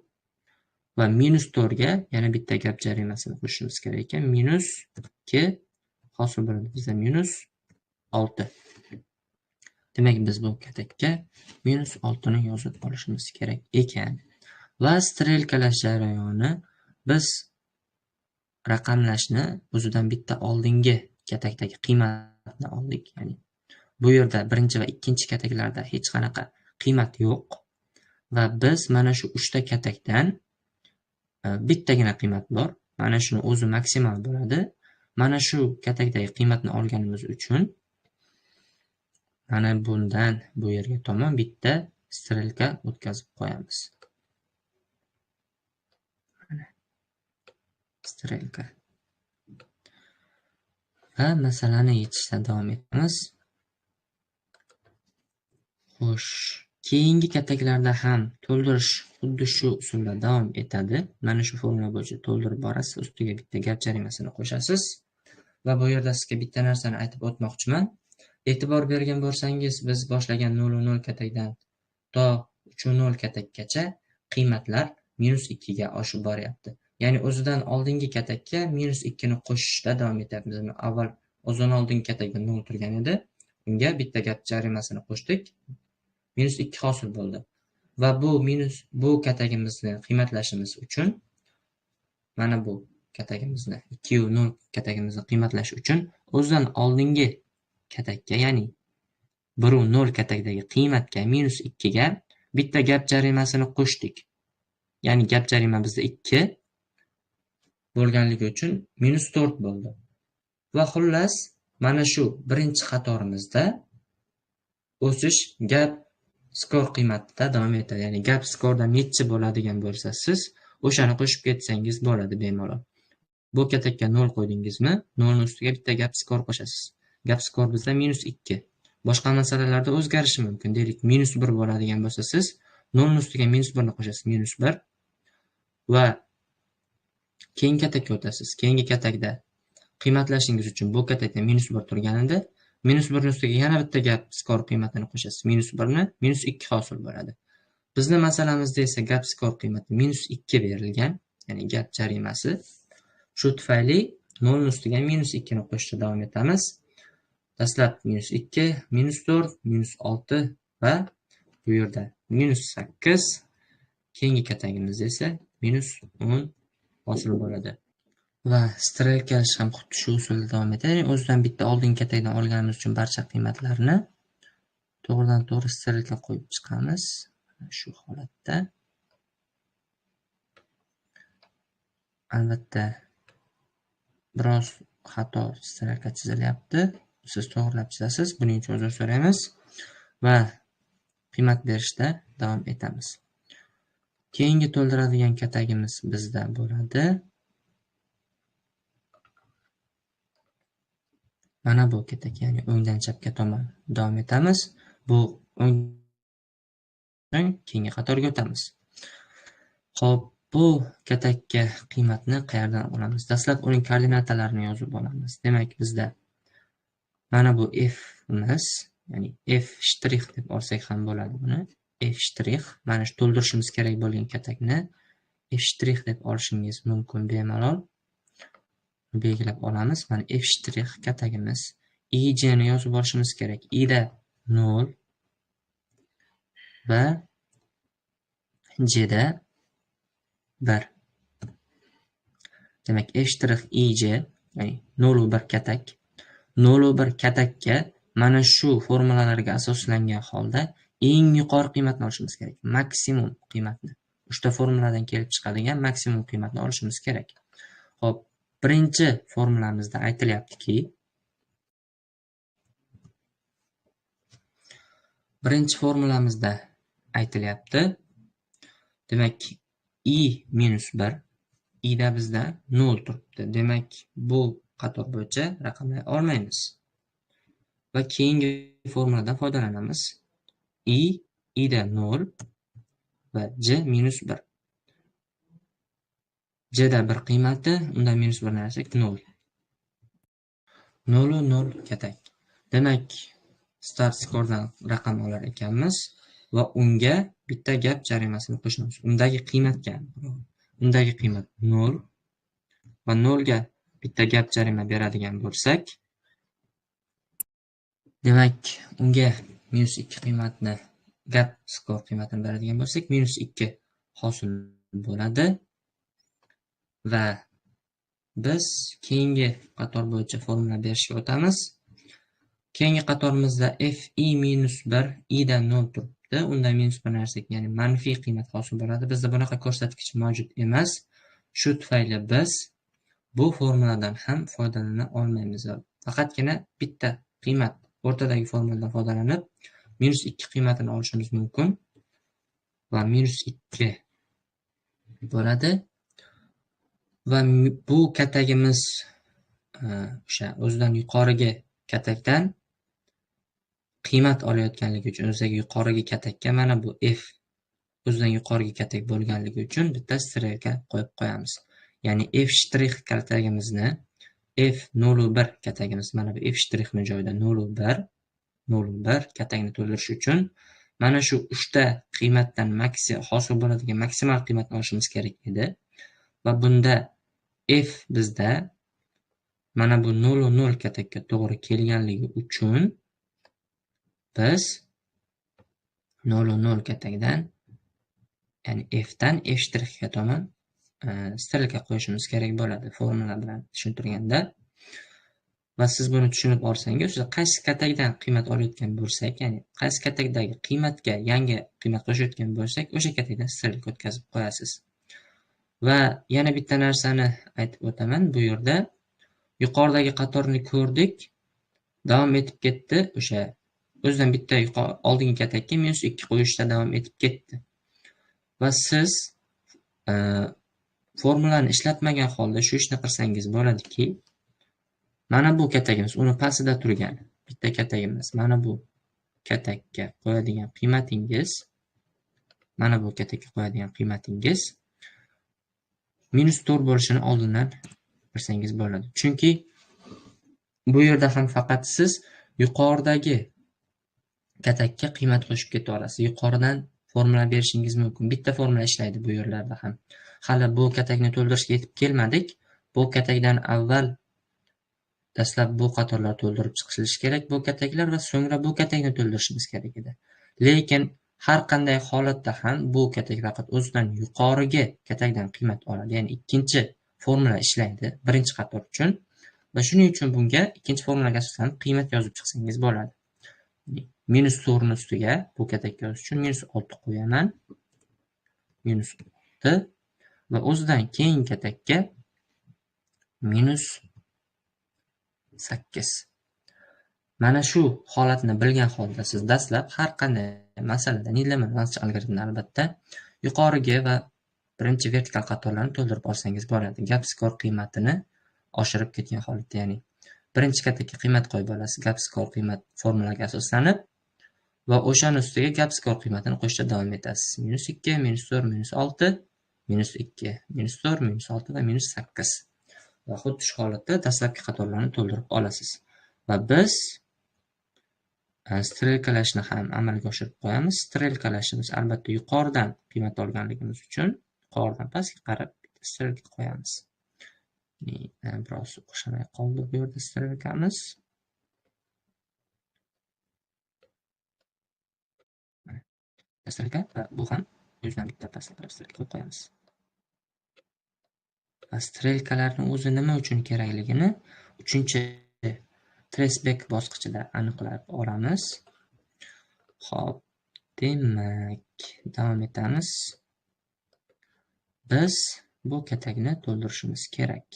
va minus 4 ga yana bitta gap jarimasini qo'shishimiz kerak ekan. Minus 2 hosil bo'ladi bizda minus 6. Demak, biz bu katakka minus 6 ni yozib olishimiz kerak ekan. Va strelkalash jarayoni biz raqamlashni o'zidan bitta oldingi katakdagi qiymatni oldik. Ya'ni bu yerda birinchi va ikkinchi kataklarda hech qanaqa qiymat yo'q va biz mana shu 3 ta katakdan bittagina qiymat bor. Mana shuni o'zi maksimal bo'ladi. Mana shu katakdagi qiymatni olganimiz uchun mana bundan bu yerga tomon bitta strelka o'tkazib qo'yamiz. Mana strelka. Va masalani yechishda davom etamiz. Xo'sh, keyingi kataklarda ham to'ldirish xuddi shu usulda davom etadi. Mana shu formula bo'yicha to'ldirib borasiz, ustiga bitta gap jarimasini qo'shasiz. Va bu yerda sizga bitta narsani aytib o'tmoqchiman. E'tibor bergan bo'lsangiz, biz boshlagan 0,0 katakdan to 3,0 katakkacha qiymatlar minus 2 ga oshib boryapti. Ya'ni o'zidan oldingi katakka minus 2 ni qo'shishda davom etyapmiz. Avval o'zidan oldingi katakda 0 turgan edi. Unga bitta gap jarimasini qo'shdik. Minus 2 hosil bo'ldi. Va bu minus bu katagimizni qiymatlashimiz uchun mana bu katagimizni 2 va 0 katagimizni qiymatlash uchun o'zidan oldingi katakka, ya'ni 1 va 0 katakdagi qiymatga minus 2 ga bitta gap jarimasini qo'shdik. Ya'ni gap jarima bizda 2 bo'lganligi uchun minus 4 bo'ldi. Va xullas mana shu birinchi qatorimizda o'sish gap skor qiymatida davom etadi. Ya'ni gap skorda necha bo'ladigan bo'lsa, siz o'shani qo'shib ketsangiz bo'ladi bemalol. Bu katakka 0 qo'ydingizmi, 0 ning ustiga bitta gap skor qo'shasiz. Gap skor bizda minus 2. Boshqa masalalarda o'zgarishi mumkin. Deylik, minus 1 bo'ladigan bo'lsa, siz 0 ning ustiga minus 1 ni qo'shasiz, minus 1 va keyingi katakka o'tasiz. Keyingi katakda qiymatlashingiz uchun bu katakda minus 1 turganida minus 1 ning ustiga yana bitta gap skor qiymatini qo'shasiz. Minus 1 ni minus 2 hosil bo'ladi. Bizni masalamizda esa gap skor qiymati minus 2 berilgan, ya'ni gap jarimasi. Shu tufayli 0 ning ustiga minus 2 ni qo'shishda davom etamiz. Dastlab minus 2, minus 4, minus 6 va bu yerda minus 8, keyingi katagimizda esa minus 10 hosil bo'ladi. Va strelka ham xuddi shu usulda davom etadi. Ya'ni o'zidan bitta oldingi katakdan olganimiz uchun barcha qiymatlarni to'g'ridan to'g'ri strelka qo'yib chiqamiz. Shu holatda albatta biroz xato strelka chizilyapti. Siz to'g'rilab chizasiz. Buning uchun uzr so'raymiz va qiymat berishda davom etamiz. Keyingi to'ldiradigan katagimiz bizda bo'ladi. Mana bu katak, ya'ni o'ngdan chapga tomon davom etamiz. Bu o'ngdan keyingi qatorga o'tamiz. Xo'p, bu katakka qiymatni qayerdan olamiz? Dastlab uning koordinatalarini yozib olamiz. Demak, bizda mana bu f-imiz, ya'ni f shtrix deb olsak ham bo'ladi buni. F shtrix, mana shu to'ldirishimiz kerak bo'lgan katakni f shtrix deb olishingiz mumkin bemalol. Belgilab olamiz. Mana f shtrix katagimiz. I j ni yozib olishimiz kerak. I da 0 va j da 1. Demak, f shtrix i j, ya'ni 0 va 1 katak. 0 va 1 katakka mana shu formulalarga asoslangan holda eng yuqori qiymatni olishimiz kerak. Maksimum qiymatni. 3 ta formuladan kelib chiqadigan maksimum qiymatni olishimiz kerak. Xo'p, birinchi formulamizda aytilyaptiki, birinchi formulamizda aytilyapti. Demak, i minus 1, i da bizda 0 turibdi. Demak, bu qator bo'yicha raqamlay olmaymiz. Va keyingi formuladan foydalanamiz. I da 0 va j minus 1. J da 1 qiymati, undan minus 1 ni olsak 0. 0 va 0 katak. Demak, start skordan raqam olar ekanmiz va unga bitta gap jarimasini qo'shamiz. Undagi qiymatga, undagi qiymat 0 va 0 ga bitta gap jarima beradigan bo'lsak, demak, unga minus 2 qiymatni, gap skor qiymatini beradigan bo'lsak, minus 2 hosil bo'ladi. Va biz keyingi qator bo'yicha formula berishga o'tamiz. Keyingi qatorimizda f i minus 1, i da 0 turibdi. Undan minus 1 narsak, ya'ni manfiy qiymat hosil bo'ladi. Bizda bunaqa ko'rsatkich mavjud emas. Shu tufayli biz bu formuladan ham foydalana olmaymiz. Faqatgina bitta qiymat, o'rtadagi formuladan foydalanib minus 2 qiymatini olishimiz mumkin va minus 2 bo'ladi. Va bu katagimiz o'sha o'zidan yuqorigi katakdan qiymat olayotganligi uchun, o'zidagi yuqorigi katakka mana bu f o'zidan yuqorigi katak bo'lganligi uchun bitta strelka qo'yib qo'yamiz. Ya'ni f shtrix katagimizni f 0 va 1 katagimiz, mana bu f shtrixni joyida 0 va 1, 0 va 1 katagini to'ldirish uchun mana shu 3 ta qiymatdan hosil bo'ladigan maksimal qiymatni olishimiz kerak edi. Va bunda f bizda mana bu 0,0 katakka to'g'ri kelganligi uchun biz 0,0 katakdan, ya'ni f dan f shtrixga tomon strelka qo'yishimiz kerak bo'ladi formula bilan tushuntirganda. Va siz buni tushunib olsangiz, o'sha qaysi katakdan qiymat olayotgan bo'lsak, ya'ni qaysi katakdagi qiymatga yangi qiymat qo'shayotgan bo'lsak, o'sha katakdan strelka o'tkazib qo'yasiz. Va yana bitta narsani aytib o'taman, bu yerda yuqoridagi qatorni ko'rdik, davom etib ketdi, o'sha o'zidan bitta oldingi katakka -2 qo'yishda davom etib ketdi. Va siz formulani ishlatmagan holda shu ishni qilsangiz bo'ladiki, mana bu katagimiz, uni pastida turgan bitta katagimiz, mana bu katakka qo'yadigan qiymatingiz, mana bu katakka qo'yadigan qiymatingiz -4 bo'lishini oldindan bilsangiz bo'ladi. Chunki bu yerda ham faqat siz yuqoridagi katakka qiymat qo'shib keta olasiz. Yuqoridan formula berishingiz mumkin. Bitta formula ishlaydi bu yerlarda ham. Hali bu katakni to'ldirishga yetib kelmadik. Bu katakdan avval dastlab bu qatorlar to'ldirib chiqilishi kerak, bu kataklar, va so'ngra bu katakni to'ldirishimiz kerak edi. Lekin har qanday holatda ham bu katak faqat o'zidan yuqorigi katakdan qiymat oladi. Ya'ni ikkinchi formula ishlaydi birinchi qator uchun va shuning uchun bunga ikkinchi formulaga asoslanib qiymat yozib chiqsangiz bo'ladi. -4 ni ustiga bu katakka yozish uchun -6 qo'yaman. -6 va o'zidan keyingi katakka -8. Mana shu holatni bilgan holda siz dastlab har qanday masalada Needleman-Wunsch algoritmini albatta yuqorigi va birinchi vertikal qatorlarni to'ldirib olsangiz bo'ladi. Gap score qiymatini oshirib ketgan holatda, ya'ni birinchi katakka qiymat qo'yib olasiz gap score qiymat formulaga asoslanib va o'shani ustiga gap score qiymatini qo'shishda davom etasiz. -2, -4, -6, -2, -4, -6 va -8. Va xuddi shu holatda dastlabki qatorlarni to'ldirib olasiz. Va biz strelkalashni ham amalga oshirib qo'yamiz. Strelkalashimiz albatta yuqoridan qiymat olganligimiz uchun yuqoridan pastga qarab bitta strelka qo'yamiz. Biroz o'xshamay qoldi bu yerda strelkamiz. Strelka va bu ham o'zidan bitta pastga qarab strelka qo'yib qo'yamiz. Va strelkalarning o'zi nima uchun kerakligini 3-chi traceback bosqichida aniqlab olamiz. Xo'p, demak, davom etamiz. Biz bu katakni to'ldirishimiz kerak.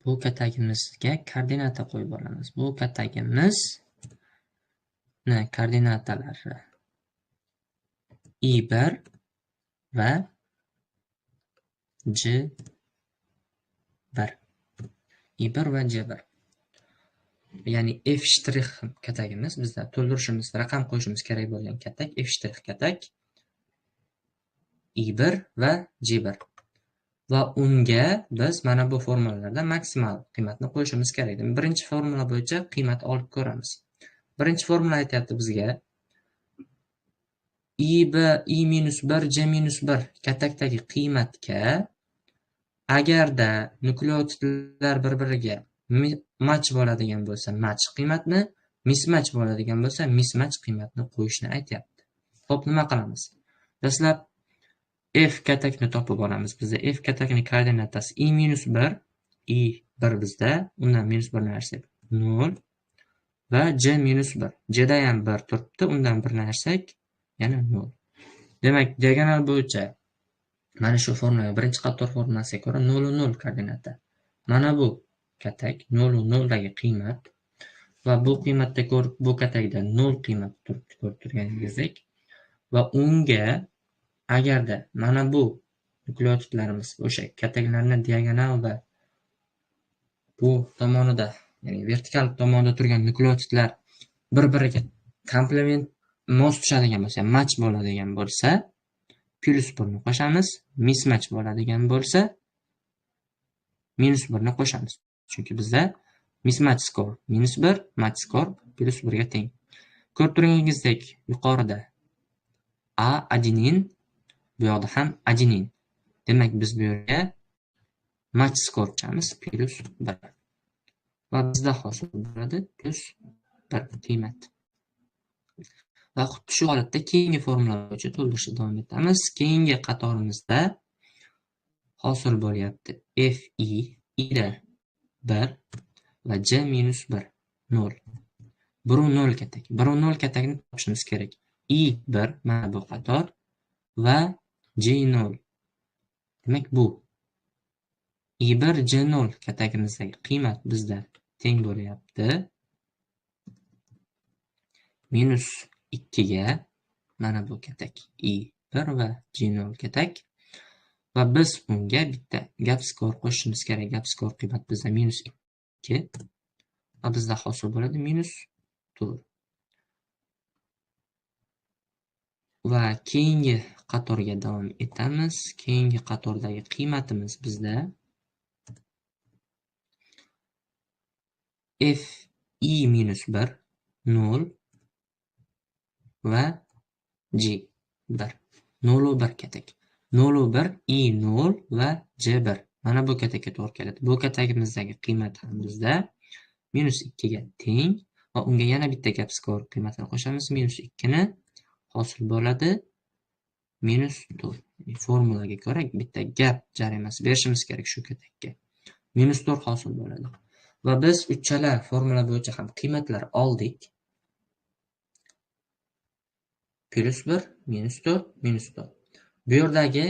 Bu katagimizga koordinata qo'yib olamiz. Bu katagimizni koordinatalari I1 va J1. I1 va J1. Ya'ni F shtrix katagimiz bizda to'ldirishimiz, raqam qo'yishimiz kerak bo'lgan katak F shtrix katak I1 va J1. Va unga biz mana bu formulalarda maksimal qiymatni qo'yishimiz kerak. Birinchi formula bo'yicha qiymat olib ko'ramiz. Birinchi formula aytayapti bizga I -1 J -1 katakdagi qiymatga agarda nukleotidlar bir-biriga match bo'ladigan bo'lsa match qiymatni, mismatch bo'ladigan bo'lsa mismatch qiymatni qo'yishni aytyapti. Xo'p, nima qilamiz? Dastlab F katakni topib olamiz. Bizda F katakning koordinatasi I -1, I1 bizda, undan -1 ni ayirsak 0 va J -1. J'da ham 1 turibdi, undan 1 ni ayirsak yana 0. Demak, diagonal bo'yicha mana shu formula, birinchi qator formulasiga ko'ra 0,0 koordinata. Mana bu katak 0,0 dagi qiymat va bu qiymatda ko'rib, bu katakda 0 qiymat turibdi, ko'rib turganingizdek. Va unga agarda mana bu nukleotidlarimiz o'sha kataklarni diagonal va bu tomonida, ya'ni vertikal tomonda turgan nukleotidlar bir-biriga komplement mos tushadigan bo'lsa, match bo'ladigan bo'lsa, +1 ni qo'shamiz, mismatch bo'ladigan bo'lsa, -1 ni qo'shamiz. Chunki bizda mismatch score -1, match score +1 ga teng. Ko'rib turganingizdek, yuqorida A adenin Bu yoqda ham adenin. Demak, biz bu yerga match score qo'shamiz plus 1. Va bizda hosil bo'ladi plus 1 qiymat. Va xuddi shu holatda keyingi formula bo'yicha to'ldirishda davom etamiz. Keyingi qatorimizda hosil bo'lyapti FI ila 1 va J minus 1 0. 1 0 katak. 1 0 katakni topishimiz kerak. I1 mana bu qator va J0. Demak, bu I1 J0 katagimizdagi qiymat bizda teng bo'lyapti minus 2 ga, mana bu katak I1 va J0 katak va biz unga bitta gap score qo'shishimiz kerak. Gap score qiymat bizda minus 2 va bizda hosil bo'ladi minus 4. Va keyingi qatorga davom etamiz. Keyingi qatordagi qiymatimiz bizda F I minus 1 0 va G 1. 0 1 katak. 0 1 I 0 va G 1. Mana bu katakka to'g'ri keladi. Bu katagimizdagi qiymat ham bizda minus 2 ga teng va unga yana bitta gap score qiymatini qo'shamiz. Minus 2 ni hosil bo'ladi minus 4. Formulaga ko'ra bitta gap jarimasi berishimiz kerak shu katakka. Minus 4 hosil bo'ladi. Va biz uchala formula bo'yicha ham qiymatlar oldik. Plus 1, minus 4, minus 4. Bu yerdagi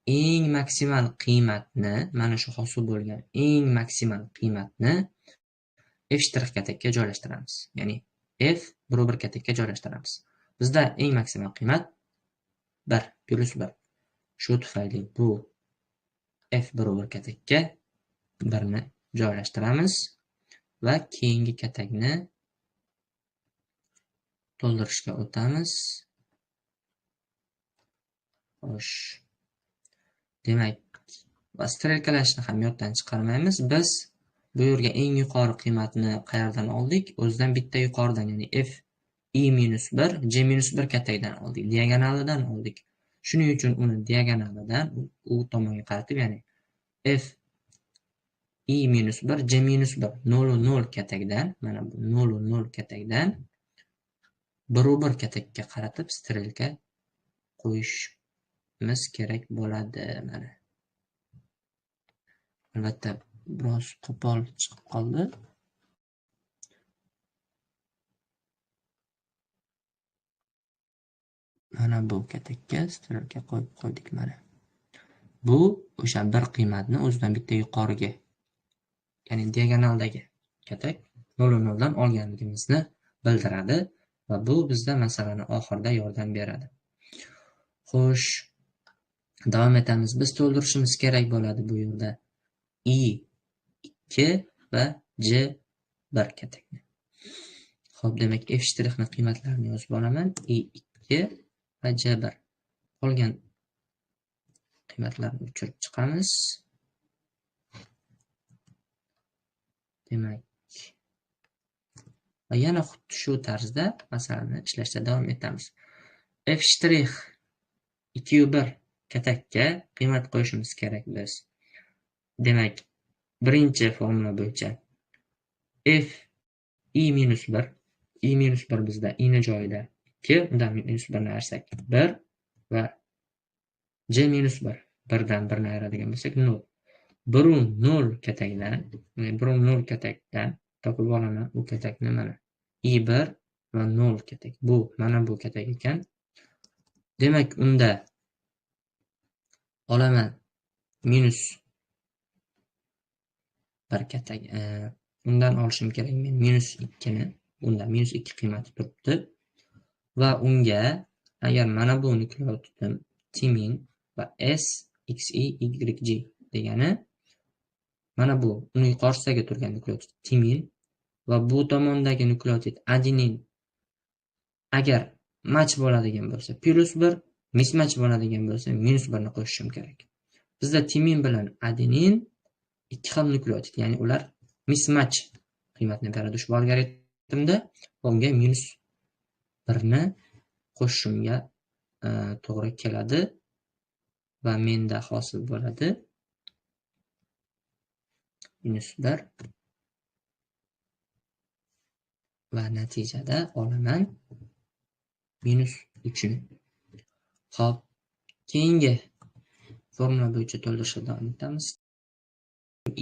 eng maksimal qiymatni, mana shu hosil bo'lgan eng maksimal qiymatni F shtrix katakka joylashtiramiz. Ya'ni F 1 1 katakka joylashtiramiz. Bizda eng maksimal qiymat 1 plus 1. Shu tufayli bu F 1 1 katakka 1 ni joylashtiramiz va keyingi katakni to'ldirishga o'tamiz. Xo'sh. Demak, va strelkalashni ham yoddan chiqarmaymiz. Biz bu yerga eng yuqori qiymatni qayerdan oldik? O'zidan bitta yuqoridan, ya'ni F I minus 1, J minus 1 katakdan oldik, diagonalidan oldik. Shuning uchun uni diagonalidan u tomonga qaratib, ya'ni F I minus 1, J minus 1, 0 0 katakdan, mana bu 0 0 katakdan 1 1 katakka qaratib strelka qo'yishimiz kerak bo'ladi mana. Albatta biroz qo'pol chiqib qoldi. Mana bu katakka strelka qo'yib qo'ydik mana. Bu o'sha bir qiymatni o'zidan bitta yuqoriga, ya'ni diagonaldagi katak 0 0 dan olganligimizni bildiradi va bu bizda masalani oxirida yordam beradi. Xo'sh, davom etamiz. Biz to'ldirishimiz kerak bo'ladi bu yerda I 2 va J 1 katakni. Xo'p, demak F shtrixni qiymatlarini yozib olaman. I 2 va J 1. Qolgan qiymatlarni o'chirib chiqamiz. Demak, va yana xuddi shu tarzda masalani ishlashda davom etamiz. F shtrix 2 1 katakka qiymat qo'yishimiz kerak biz. Demak, birinchi formula bo'yicha F I minus 1, I minus 1 bizda I ni joyida 2, undan minus 1 ni ayirsak 1 va J minus 1, 1 dan 1 ni ayiradigan bo'lsak 0. 1 0 katakdan, 1 0 katakdan topib olaman u katakni mana. I1 va 0 katak. Bu mana bu katak ekan. Demak, unda olaman minus 1 katak. Undan olishim kerak men minus 2 ni. Unda minus 2 qiymati turibdi. Va unga agar mana bu nukleotidim timin va S X I Y G degani mana bu uni yuqorisidagi turgan nukleotid timin va bu tomondagi nukleotid adenin agar match bo'ladigan bo'lsa plus 1, mismatch bo'ladigan bo'lsa minus 1 ni qo'shishim kerak. Bizda timin bilan adenin ikki xil nukleotid, ya'ni ular mismatch qiymatni beradi ushbu algoritmda va unga minus 1 ni qo'shishimga to'g'ri keladi. Va menda hosil bo'ladi minus 1 va natijada olaman minus 3 ni. Xo'p, keyingi formula bo'yicha to'ldirishda davom etamiz.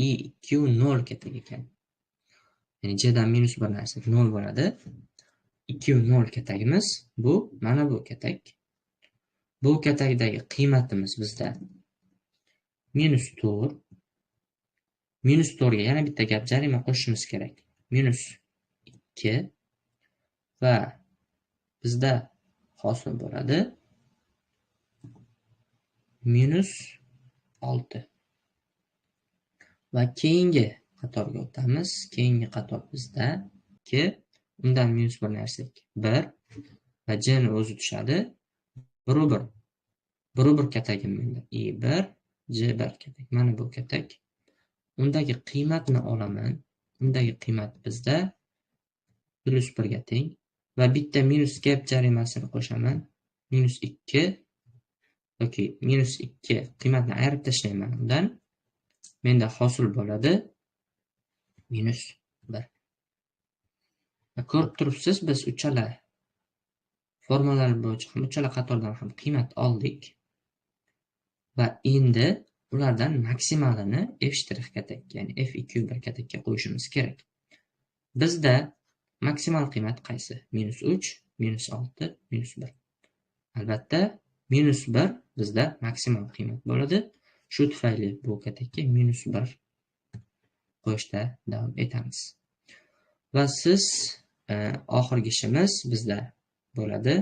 I 2 0 katak ekan. Ya'ni C dan minus 1 narsa 0 bo'ladi. 2 0 katagimiz bu mana bu katak. Bu katakdagi qiymatimiz bizda minus 4. Minus 4 ga yana bitta gap jarima qo'shishimiz kerak. Minus 2 va bizda hosil bo'ladi minus 6. Va keyingi qatorga o'tamiz. Keyingi qator bizda 2, undan minus 1 narsak 1 va C ni o'zi tushadi. 1 1. 1 1 katagim menda I1, C1 katak. Mana bu katak. Undagi qiymatni olaman. Undagi qiymat bizda plus 1 ga teng va bitta minus gap jarimasini qo'shaman. Minus 2 yoki minus 2 qiymatni ayirib tashlayman undan. Menda hosil bo'ladi minus 1. Va ko'rib turibsiz, biz uchala formulalar bo'yicha ham uchala qatordan ham qiymat oldik. Va endi ulardan maksimalini f' katak, ya'ni f2 1 katakka qo'yishimiz kerak. Bizda maksimal qiymat qaysi? Minus 3, minus 6, minus 1. Albatta, minus 1 bizda maksimal qiymat bo'ladi. Shu tufayli bu katakka minus 1 qo'yishda davom etamiz. Va siz oxirgi ishimiz bizda bo'ladi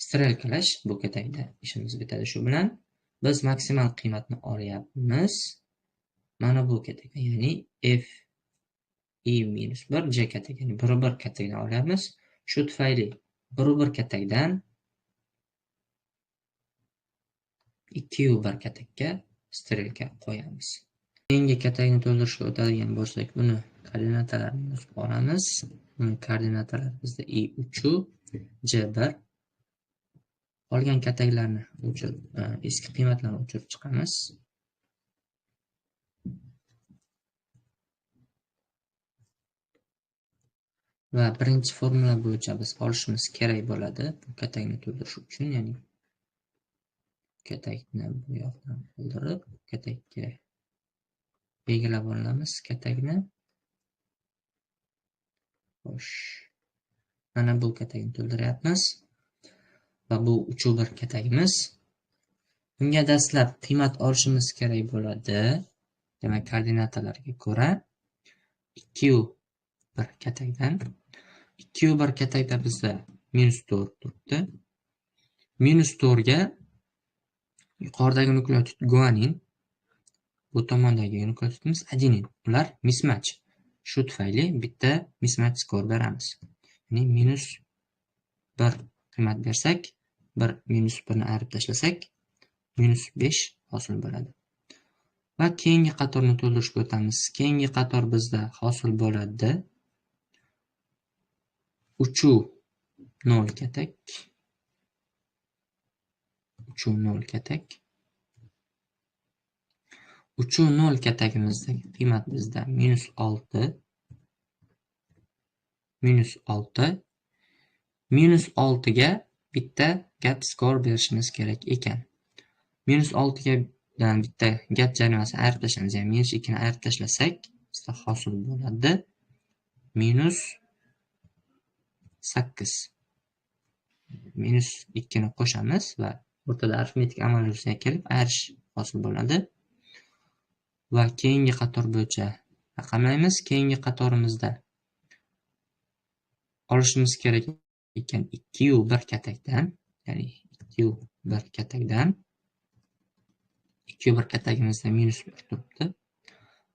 strelkalash. Bu katakda ishimiz bitadi shu bilan. Biz maksimal qiymatni olyapmiz. Mana bu katak, ya'ni f i minus 1 c katak, ya'ni 1 1 katakdan olyapmiz. Shu tufayli 1 1 katakdan 2 1 katakka strelka qo'yamiz. Keyingi katakni to'ldirishga o'tadigan bo'lsak, uni koordinatalarini yozib olamiz. Uni koordinatalari bizda i3 c1. Qolgan kataklarni o'chirib, eski qiymatlarni o'chirib chiqamiz. Va birinchi formula bo'yicha biz olishimiz kerak bo'ladi bu katakni to'ldirish uchun, ya'ni katakni bu yoqdan to'ldirib, katakka belgilab olamiz katakni. Xo'sh, mana bu katakni to'ldiryapmiz va bu 3 1 katagimiz. Bunga dastlab qiymat olishimiz kerak bo'ladi. Demak, koordinatalarga ko'ra 2 1 katakdan 2 1 katakda bizda minus 4 turibdi. Minus 4 ga yuqoridagi nukleotid guanin, bu tomondagi nukleotidimiz adenin. Ular mismatch. Shu tufayli bitta mismatch score beramiz. Ya'ni minus 1 qiymat bersak, 1 minus 1 ni ayirib tashlasak, minus 5 hosil bo'ladi. Va keyingi qatorni to'ldirishga o'tamiz. Keyingi qator bizda hosil bo'ladi 3 0 katak, 3 0 katak. 3 0 katagimizdagi qiymat bizda minus 6, minus 6, minus 6 ga bitta gap score berishimiz kerak ekan. Minus 6 ga bitta gap jarimasini ayirib tashlaymiz, ya'ni minus 2 ni ayirib tashlasak, bizda hosil bo'ladi minus 8. Minus 2 ni qo'shamiz va o'rtada arifmetik amal yuzaga kelib ayirish hosil bo'ladi. Va keyingi qator bo'yicha raqamlaymiz. Keyingi qatorimizda olishimiz kerak ekan 2 1 katakdan, ya'ni 2 1 katakdan 2 1 katagimizda minus 1 turibdi.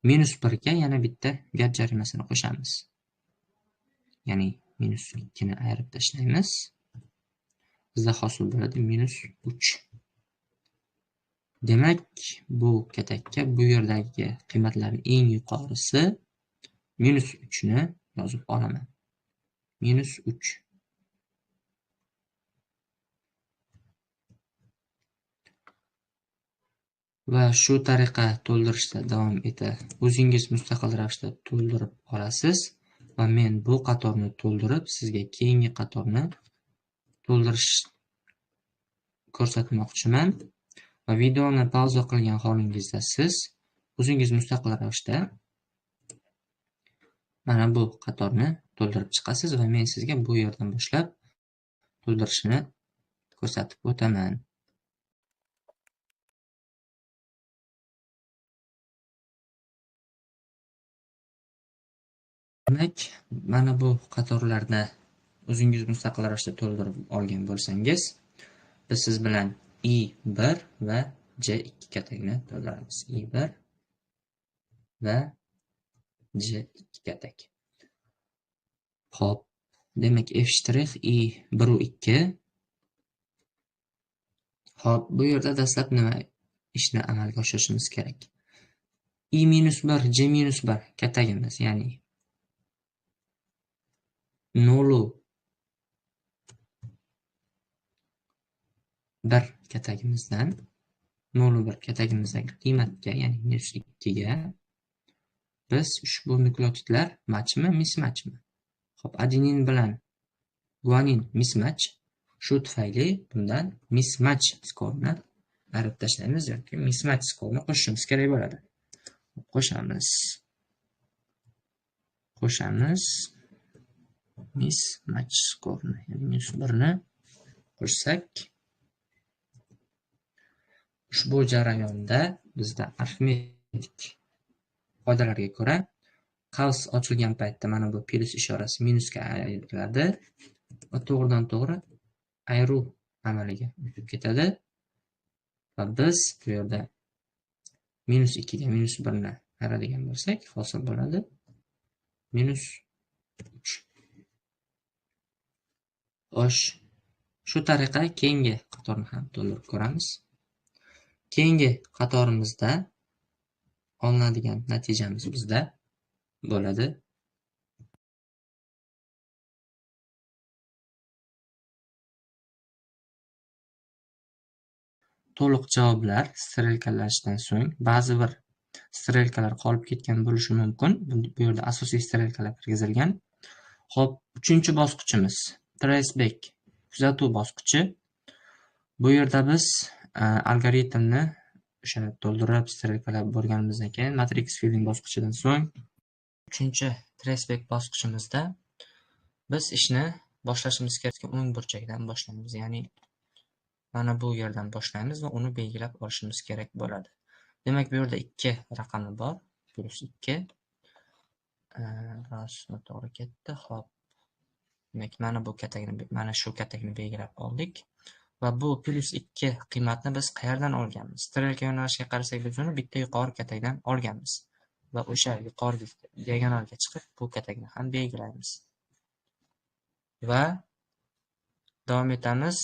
Minus 1 ga yana bitta gap jarimasini qo'shamiz. Ya'ni minus 2 ni ayirib tashlaymiz. Bizda hosil bo'ladi minus 3. Demak, bu katakka bu yerdagi qiymatlarning eng yuqorisi minus 3 ni yozib olaman. Minus 3. Va shu tariqa to'ldirishda davom etadi. O'zingiz mustaqil ravishda to'ldirib olasiz va men bu qatorni to'ldirib, sizga keyingi qatorni to'ldirish ko'rsatmoqchiman. Va videoni pauza qilgan holingizda siz o'zingiz mustaqil ravishda mana bu qatorni to'ldirib chiqasiz va men sizga bu yerdan boshlab to'ldirishni ko'rsatib o'taman. Demak, mana bu qatorlarni o'zingiz mustaqil ravishda to'ldirib olgan bo'lsangiz, biz siz bilan I1 va J2 katagini to'ldiramiz. I1 va J2 katak. Xo'p, demak F' I1 va 2. Xo'p, bu yerda dastlab nima ishni amalga oshirishimiz kerak? I-1 J-1 katagimiz, ya'ni 0 1 katagimizdan 0,1 katagimizdagi qiymatga, ya'ni -2 ga biz ushbu nukleotidlar matchmi, mismatchmi? Xo'p, adenin bilan guanin mismatch, shu tufayli bundan mismatch skorni ayirib tashlaymiz yoki mismatch skorni qo'shishimiz kerak bo'ladi. Qo'shamiz. Qo'shamiz mismatch skorni, ya'ni -1 ni qo'shsak, ushbu jarayonda bizda arifmetik qoidalarga ko'ra qavs ochilgan paytda mana bu plyus ishorasi minusga ayriladi va to'g'ridan to'g'ri ayiruv amaliga o'tib ketadi va biz bu yerda -2 ga -1 ni ayiradigan bo'lsak, hosil bo'ladi -3. Xo'sh, shu tariqa keyingi qatorni ham to'ldirib ko'ramiz. Keyingi qatorimizda olinadigan natijamiz bizda bo'ladi to'liq javoblar strelkalashdan so'ng ba'zi bir strelkalar qolib ketgan bo'lishi mumkin. Bu yerda asosiy strelkalar kirgizilgan. Xo'p, 3-bosqichimiz traceback, kuzatuv bosqichi. Bu yerda biz algoritmni o'sha to'ldirib strelkalab borganimizdan keyin matrix filling bosqichidan so'ng 3-traceback bosqichimizda biz ishni boshlashimiz kerak. O'ng burchakdan boshlaymiz, ya'ni mana bu yerdan boshlaymiz va uni belgilab olishimiz kerak bo'ladi. Demak, bu yerda 2 raqami bor, +2. Rost noto'g'ri ketdi. Xo'p. Demak, mana bu katakni, mana shu katakni belgilab oldik. Va bu +2 qiymatni biz qayerdan olganmiz? Strelka yo'nalishiga qarasak, biz uni bitta yuqori katakdan olganmiz. Va o'sha yuqori diagonalga chiqib, bu katakni ham belgilaymiz. Va davom etamiz.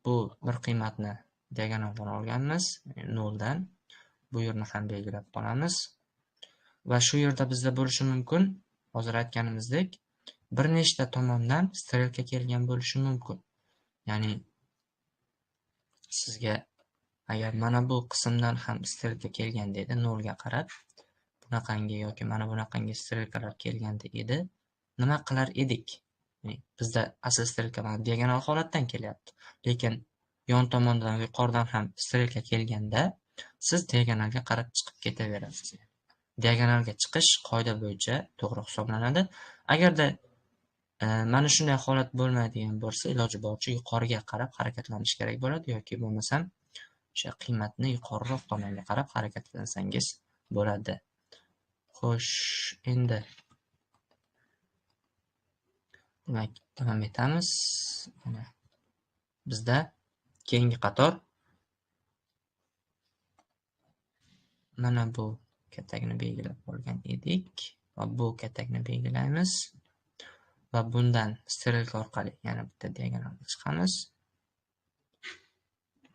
Bu bir qiymatni diagonaldan olganmiz, 0 dan. Bu yerni ham belgilab olamiz. Va shu yerda bizda bo'lishi mumkin, hozir aytganimizdek, bir nechta tomondan strelka kelgan bo'lishi mumkin. Ya'ni sizga agar mana bu qismdan ham strelka kelganda edi, 0 ga qarab bunaqangi yoki mana bunaqangi strelkalar kelganda edi, nima qilar edik? Ya'ni bizda asl strelka mana diagonal holatdan kelyapti. Lekin yon tomondan, yuqoridan ham strelka kelganda siz diagonalga qarab chiqib ketaverasiz. Diagonalga chiqish qoida bo'yicha to'g'ri hisoblanadi. Agarda mana shunday holat bo'lmaydigan bo'lsa, iloji boricha yuqoriga qarab harakatlanish kerak bo'ladi yoki bo'lmasam o'sha qiymatni yuqoriroq tomonga qarab harakatlansangiz bo'ladi. Xo'sh, endi demak davom etamiz. Mana bizda keyingi qator mana bu katakni belgilab olgan edik va bu katakni belgilaymiz va bundan strelka orqali yana bitta diagonalga chiqamiz.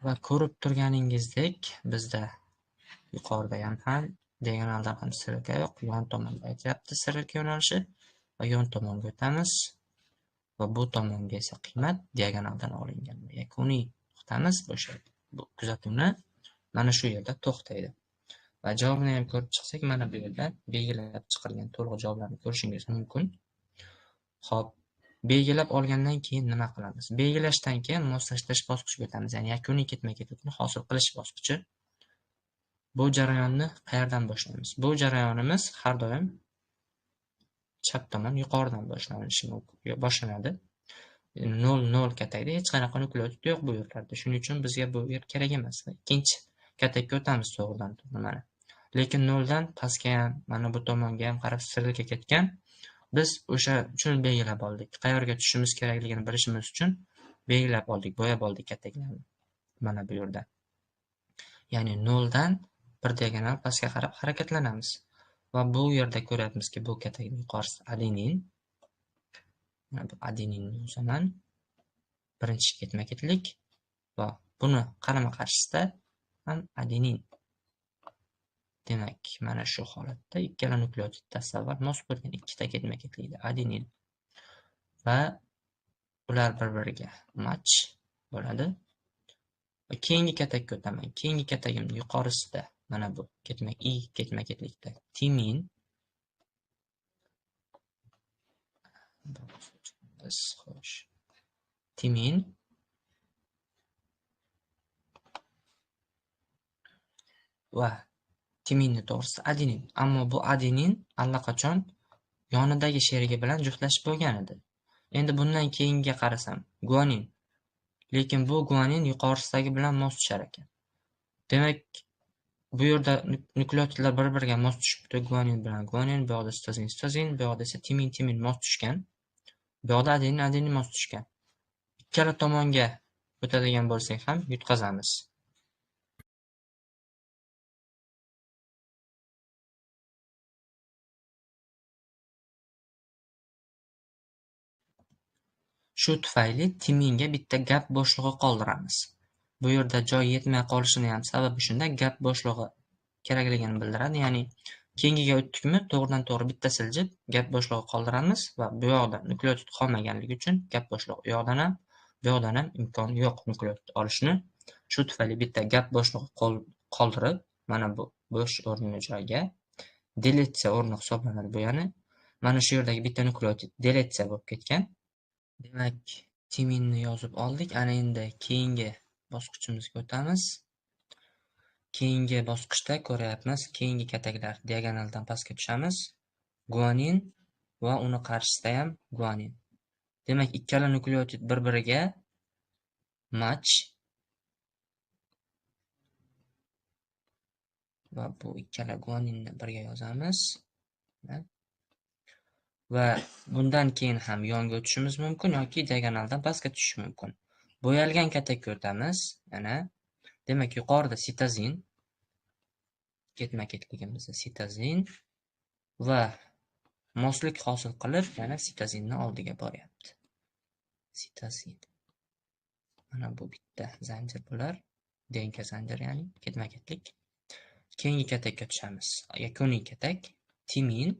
Va ko'rib turganingizdek bizda yuqorida ham diagonaldan ham strelka yo'q, yon tomonga aytyapti strelka yo'nalishi va yon tomonga o'tamiz va bu tomonga esa qiymat diagonaldan olingan. Yakuniy nuqtamiz o'sha bu kuzatuvni Mana shu yerda to'xtaydi. Va javobini ham ko'rib chiqsak, mana bu yerda belgilab chiqilgan to'liq javoblarni ko'rishingiz mumkin. Xo'p, belgilab olgandan keyin nima qilamiz? Belgilashdan keyin moslashtirish bosqichiga o'tamiz, ya'ni yakuniy ketma-ketlikni hosil qilish bosqichi. Bu jarayonni qayerdan boshlaymiz? Bu jarayonimiz har doim chap tomon yuqoridan boshlanishi mumkin, boshlanadi. 0 0 katakda hech qanaqa nukleotid yo'q bu yerlarda. Shuning uchun bizga bu yer kerak emas. Ikkinchi katakka o'tamiz to'g'ridan to'g'ri mana. Lekin 0 dan pastga ham, mana bu tomonga ham qarab strelka ketgan. Biz o'sha uchun belgilab oldik. Qayerga tushishimiz kerakligini bilishimiz uchun belgilab oldik, bo'yab oldik kataklarni. Mana bu yerda. Ya'ni 0 dan bir diagonal pastga qarab harakatlanamiz. Va bu yerda ko'ryapmizki, bu katakning yuqorisi adenin. Mana bu adeninni yozaman. Birinchi ketma-ketlik va buni qarama-qarshisida ham adenin. Demak, mana shu holatda ikkala nukleotid dastlab mos bo'lgan ikkita ketma-ketlikda adenin va ular bir-biriga match bo'ladi. Va keyingi katakka o'taman. Keyingi katagimning yuqorisida mana bu ketma-ketlikda timin. Xo'sh. Timin va timinni to'g'risi adenin. Ammo bu adenin allaqachon yonidagi sherigi bilan juftlashib bo'lgan edi. Endi bundan keyingiga qarasam, guanin. Lekin bu guanin yuqorisidagi bilan mos tushar ekan. Demak, bu yerda nukleotidlar bir-biriga mos tushibdi. Guanin bilan guanin, bu yoqda sitozin, sitozin, bu yoqda esa timin, timin mos tushgan. Bu yoqda adenin, adenin mos tushgan. Ikkala tomonga o'tadigan bo'lsak ham yutqazamiz. Shu tufayli timinga bitta gap bo'shlig'i qoldiramiz. Bu yerda joy yetmay qolishini ham sababi shunda, gap bo'shlig'i kerakligini bildiradi. Ya'ni keyingiga o'tdikmi, to'g'ridan to'g'ri bitta siljib gap bo'shlig'i qoldiramiz va bu yoqda nukleotid qolmaganligi uchun gap bo'shlig'i u yoqdan ham, bu yoqdan ham imkon yo'q nukleotid olishni. Shu tufayli bitta gap bo'shlig'i qoldirib, mana bu bo'sh o'rnini joyga deletsiya o'rni hisoblanadi bu, ya'ni mana shu yerdagi bitta nukleotid deletsiya bo'lib ketgan. Demak, timinni yozib oldik. Ana endi keyingi bosqichimizga o'tamiz. Keyingi bosqichda ko'ryapmiz, keyingi kataklar diagonaldan pastga tushamiz. Guanin va uni qarshisida ham guanin. Demak, ikkala nukleotid bir-biriga match va bu ikkala guaninni birga yozamiz. Va bundan keyin ham yonga o'tishimiz mumkin yoki diagonaldan pastga tushish mumkin. Bo'yalgan katakka o'tamiz. Mana, demak, yuqorida sitozin, ketma-ketligimizda sitozin va moslik hosil qilib, yana sitozinni oldiga boryapti. Sitozin. Mana bu bitta zanjir bo'lar, DNK zanjir, ya'ni ketma-ketlik. Keyingi katakka tushamiz. Yakuniy katak timin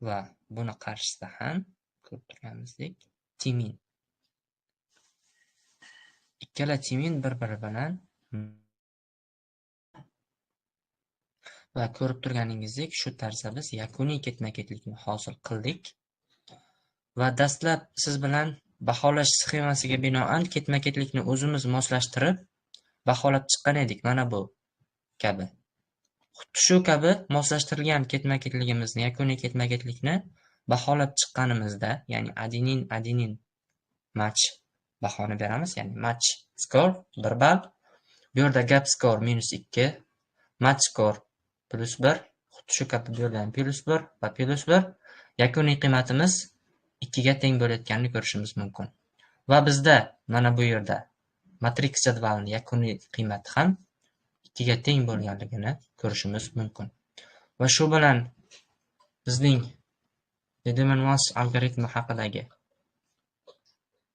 va buni qarshisida ham ko'rib turganimizdek timin. Ikkala timin bir-biri bilan va ko'rib turganingizdek shu tarzda biz yakuniy ketma-ketlikni hosil qildik. Va dastlab siz bilan baholash sxemasiga binoan ketma-ketlikni o'zimiz moslashtirib baholab chiqqan edik mana bu kabi. Xuddi shu kabi moslashtirilgan ketma-ketligimizni, yakuniy ketma-ketlikni baholab chiqqanimizda, ya'ni adenin adenin match bahoni beramiz, ya'ni match score 1 ball. Bu yerda gap score -2, match score +1, xuddi shu kabi bu yerda ham +1 va +1. Yakuniy qiymatimiz 2 ga teng bo'layotganini ko'rishimiz mumkin. Va bizda mana bu yerda matrix jadvalining yakuniy qiymati ham 2 ga teng bo'lganligini ko'rishimiz mumkin. Va shu bilan bizning Dedeman-Vans algoritmi haqidagi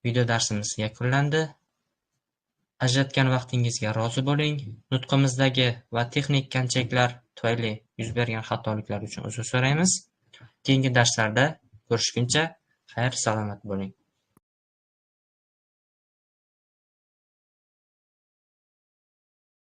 video darsimiz yakunlandi. Ajratgan vaqtingizga rozi bo'ling. Nutqimizdagi va texnik kamchiliklar tufayli yuz bergan xatoliklar uchun uzr so'raymiz. Keyingi darslarda ko'rishguncha xayr, salomat bo'ling.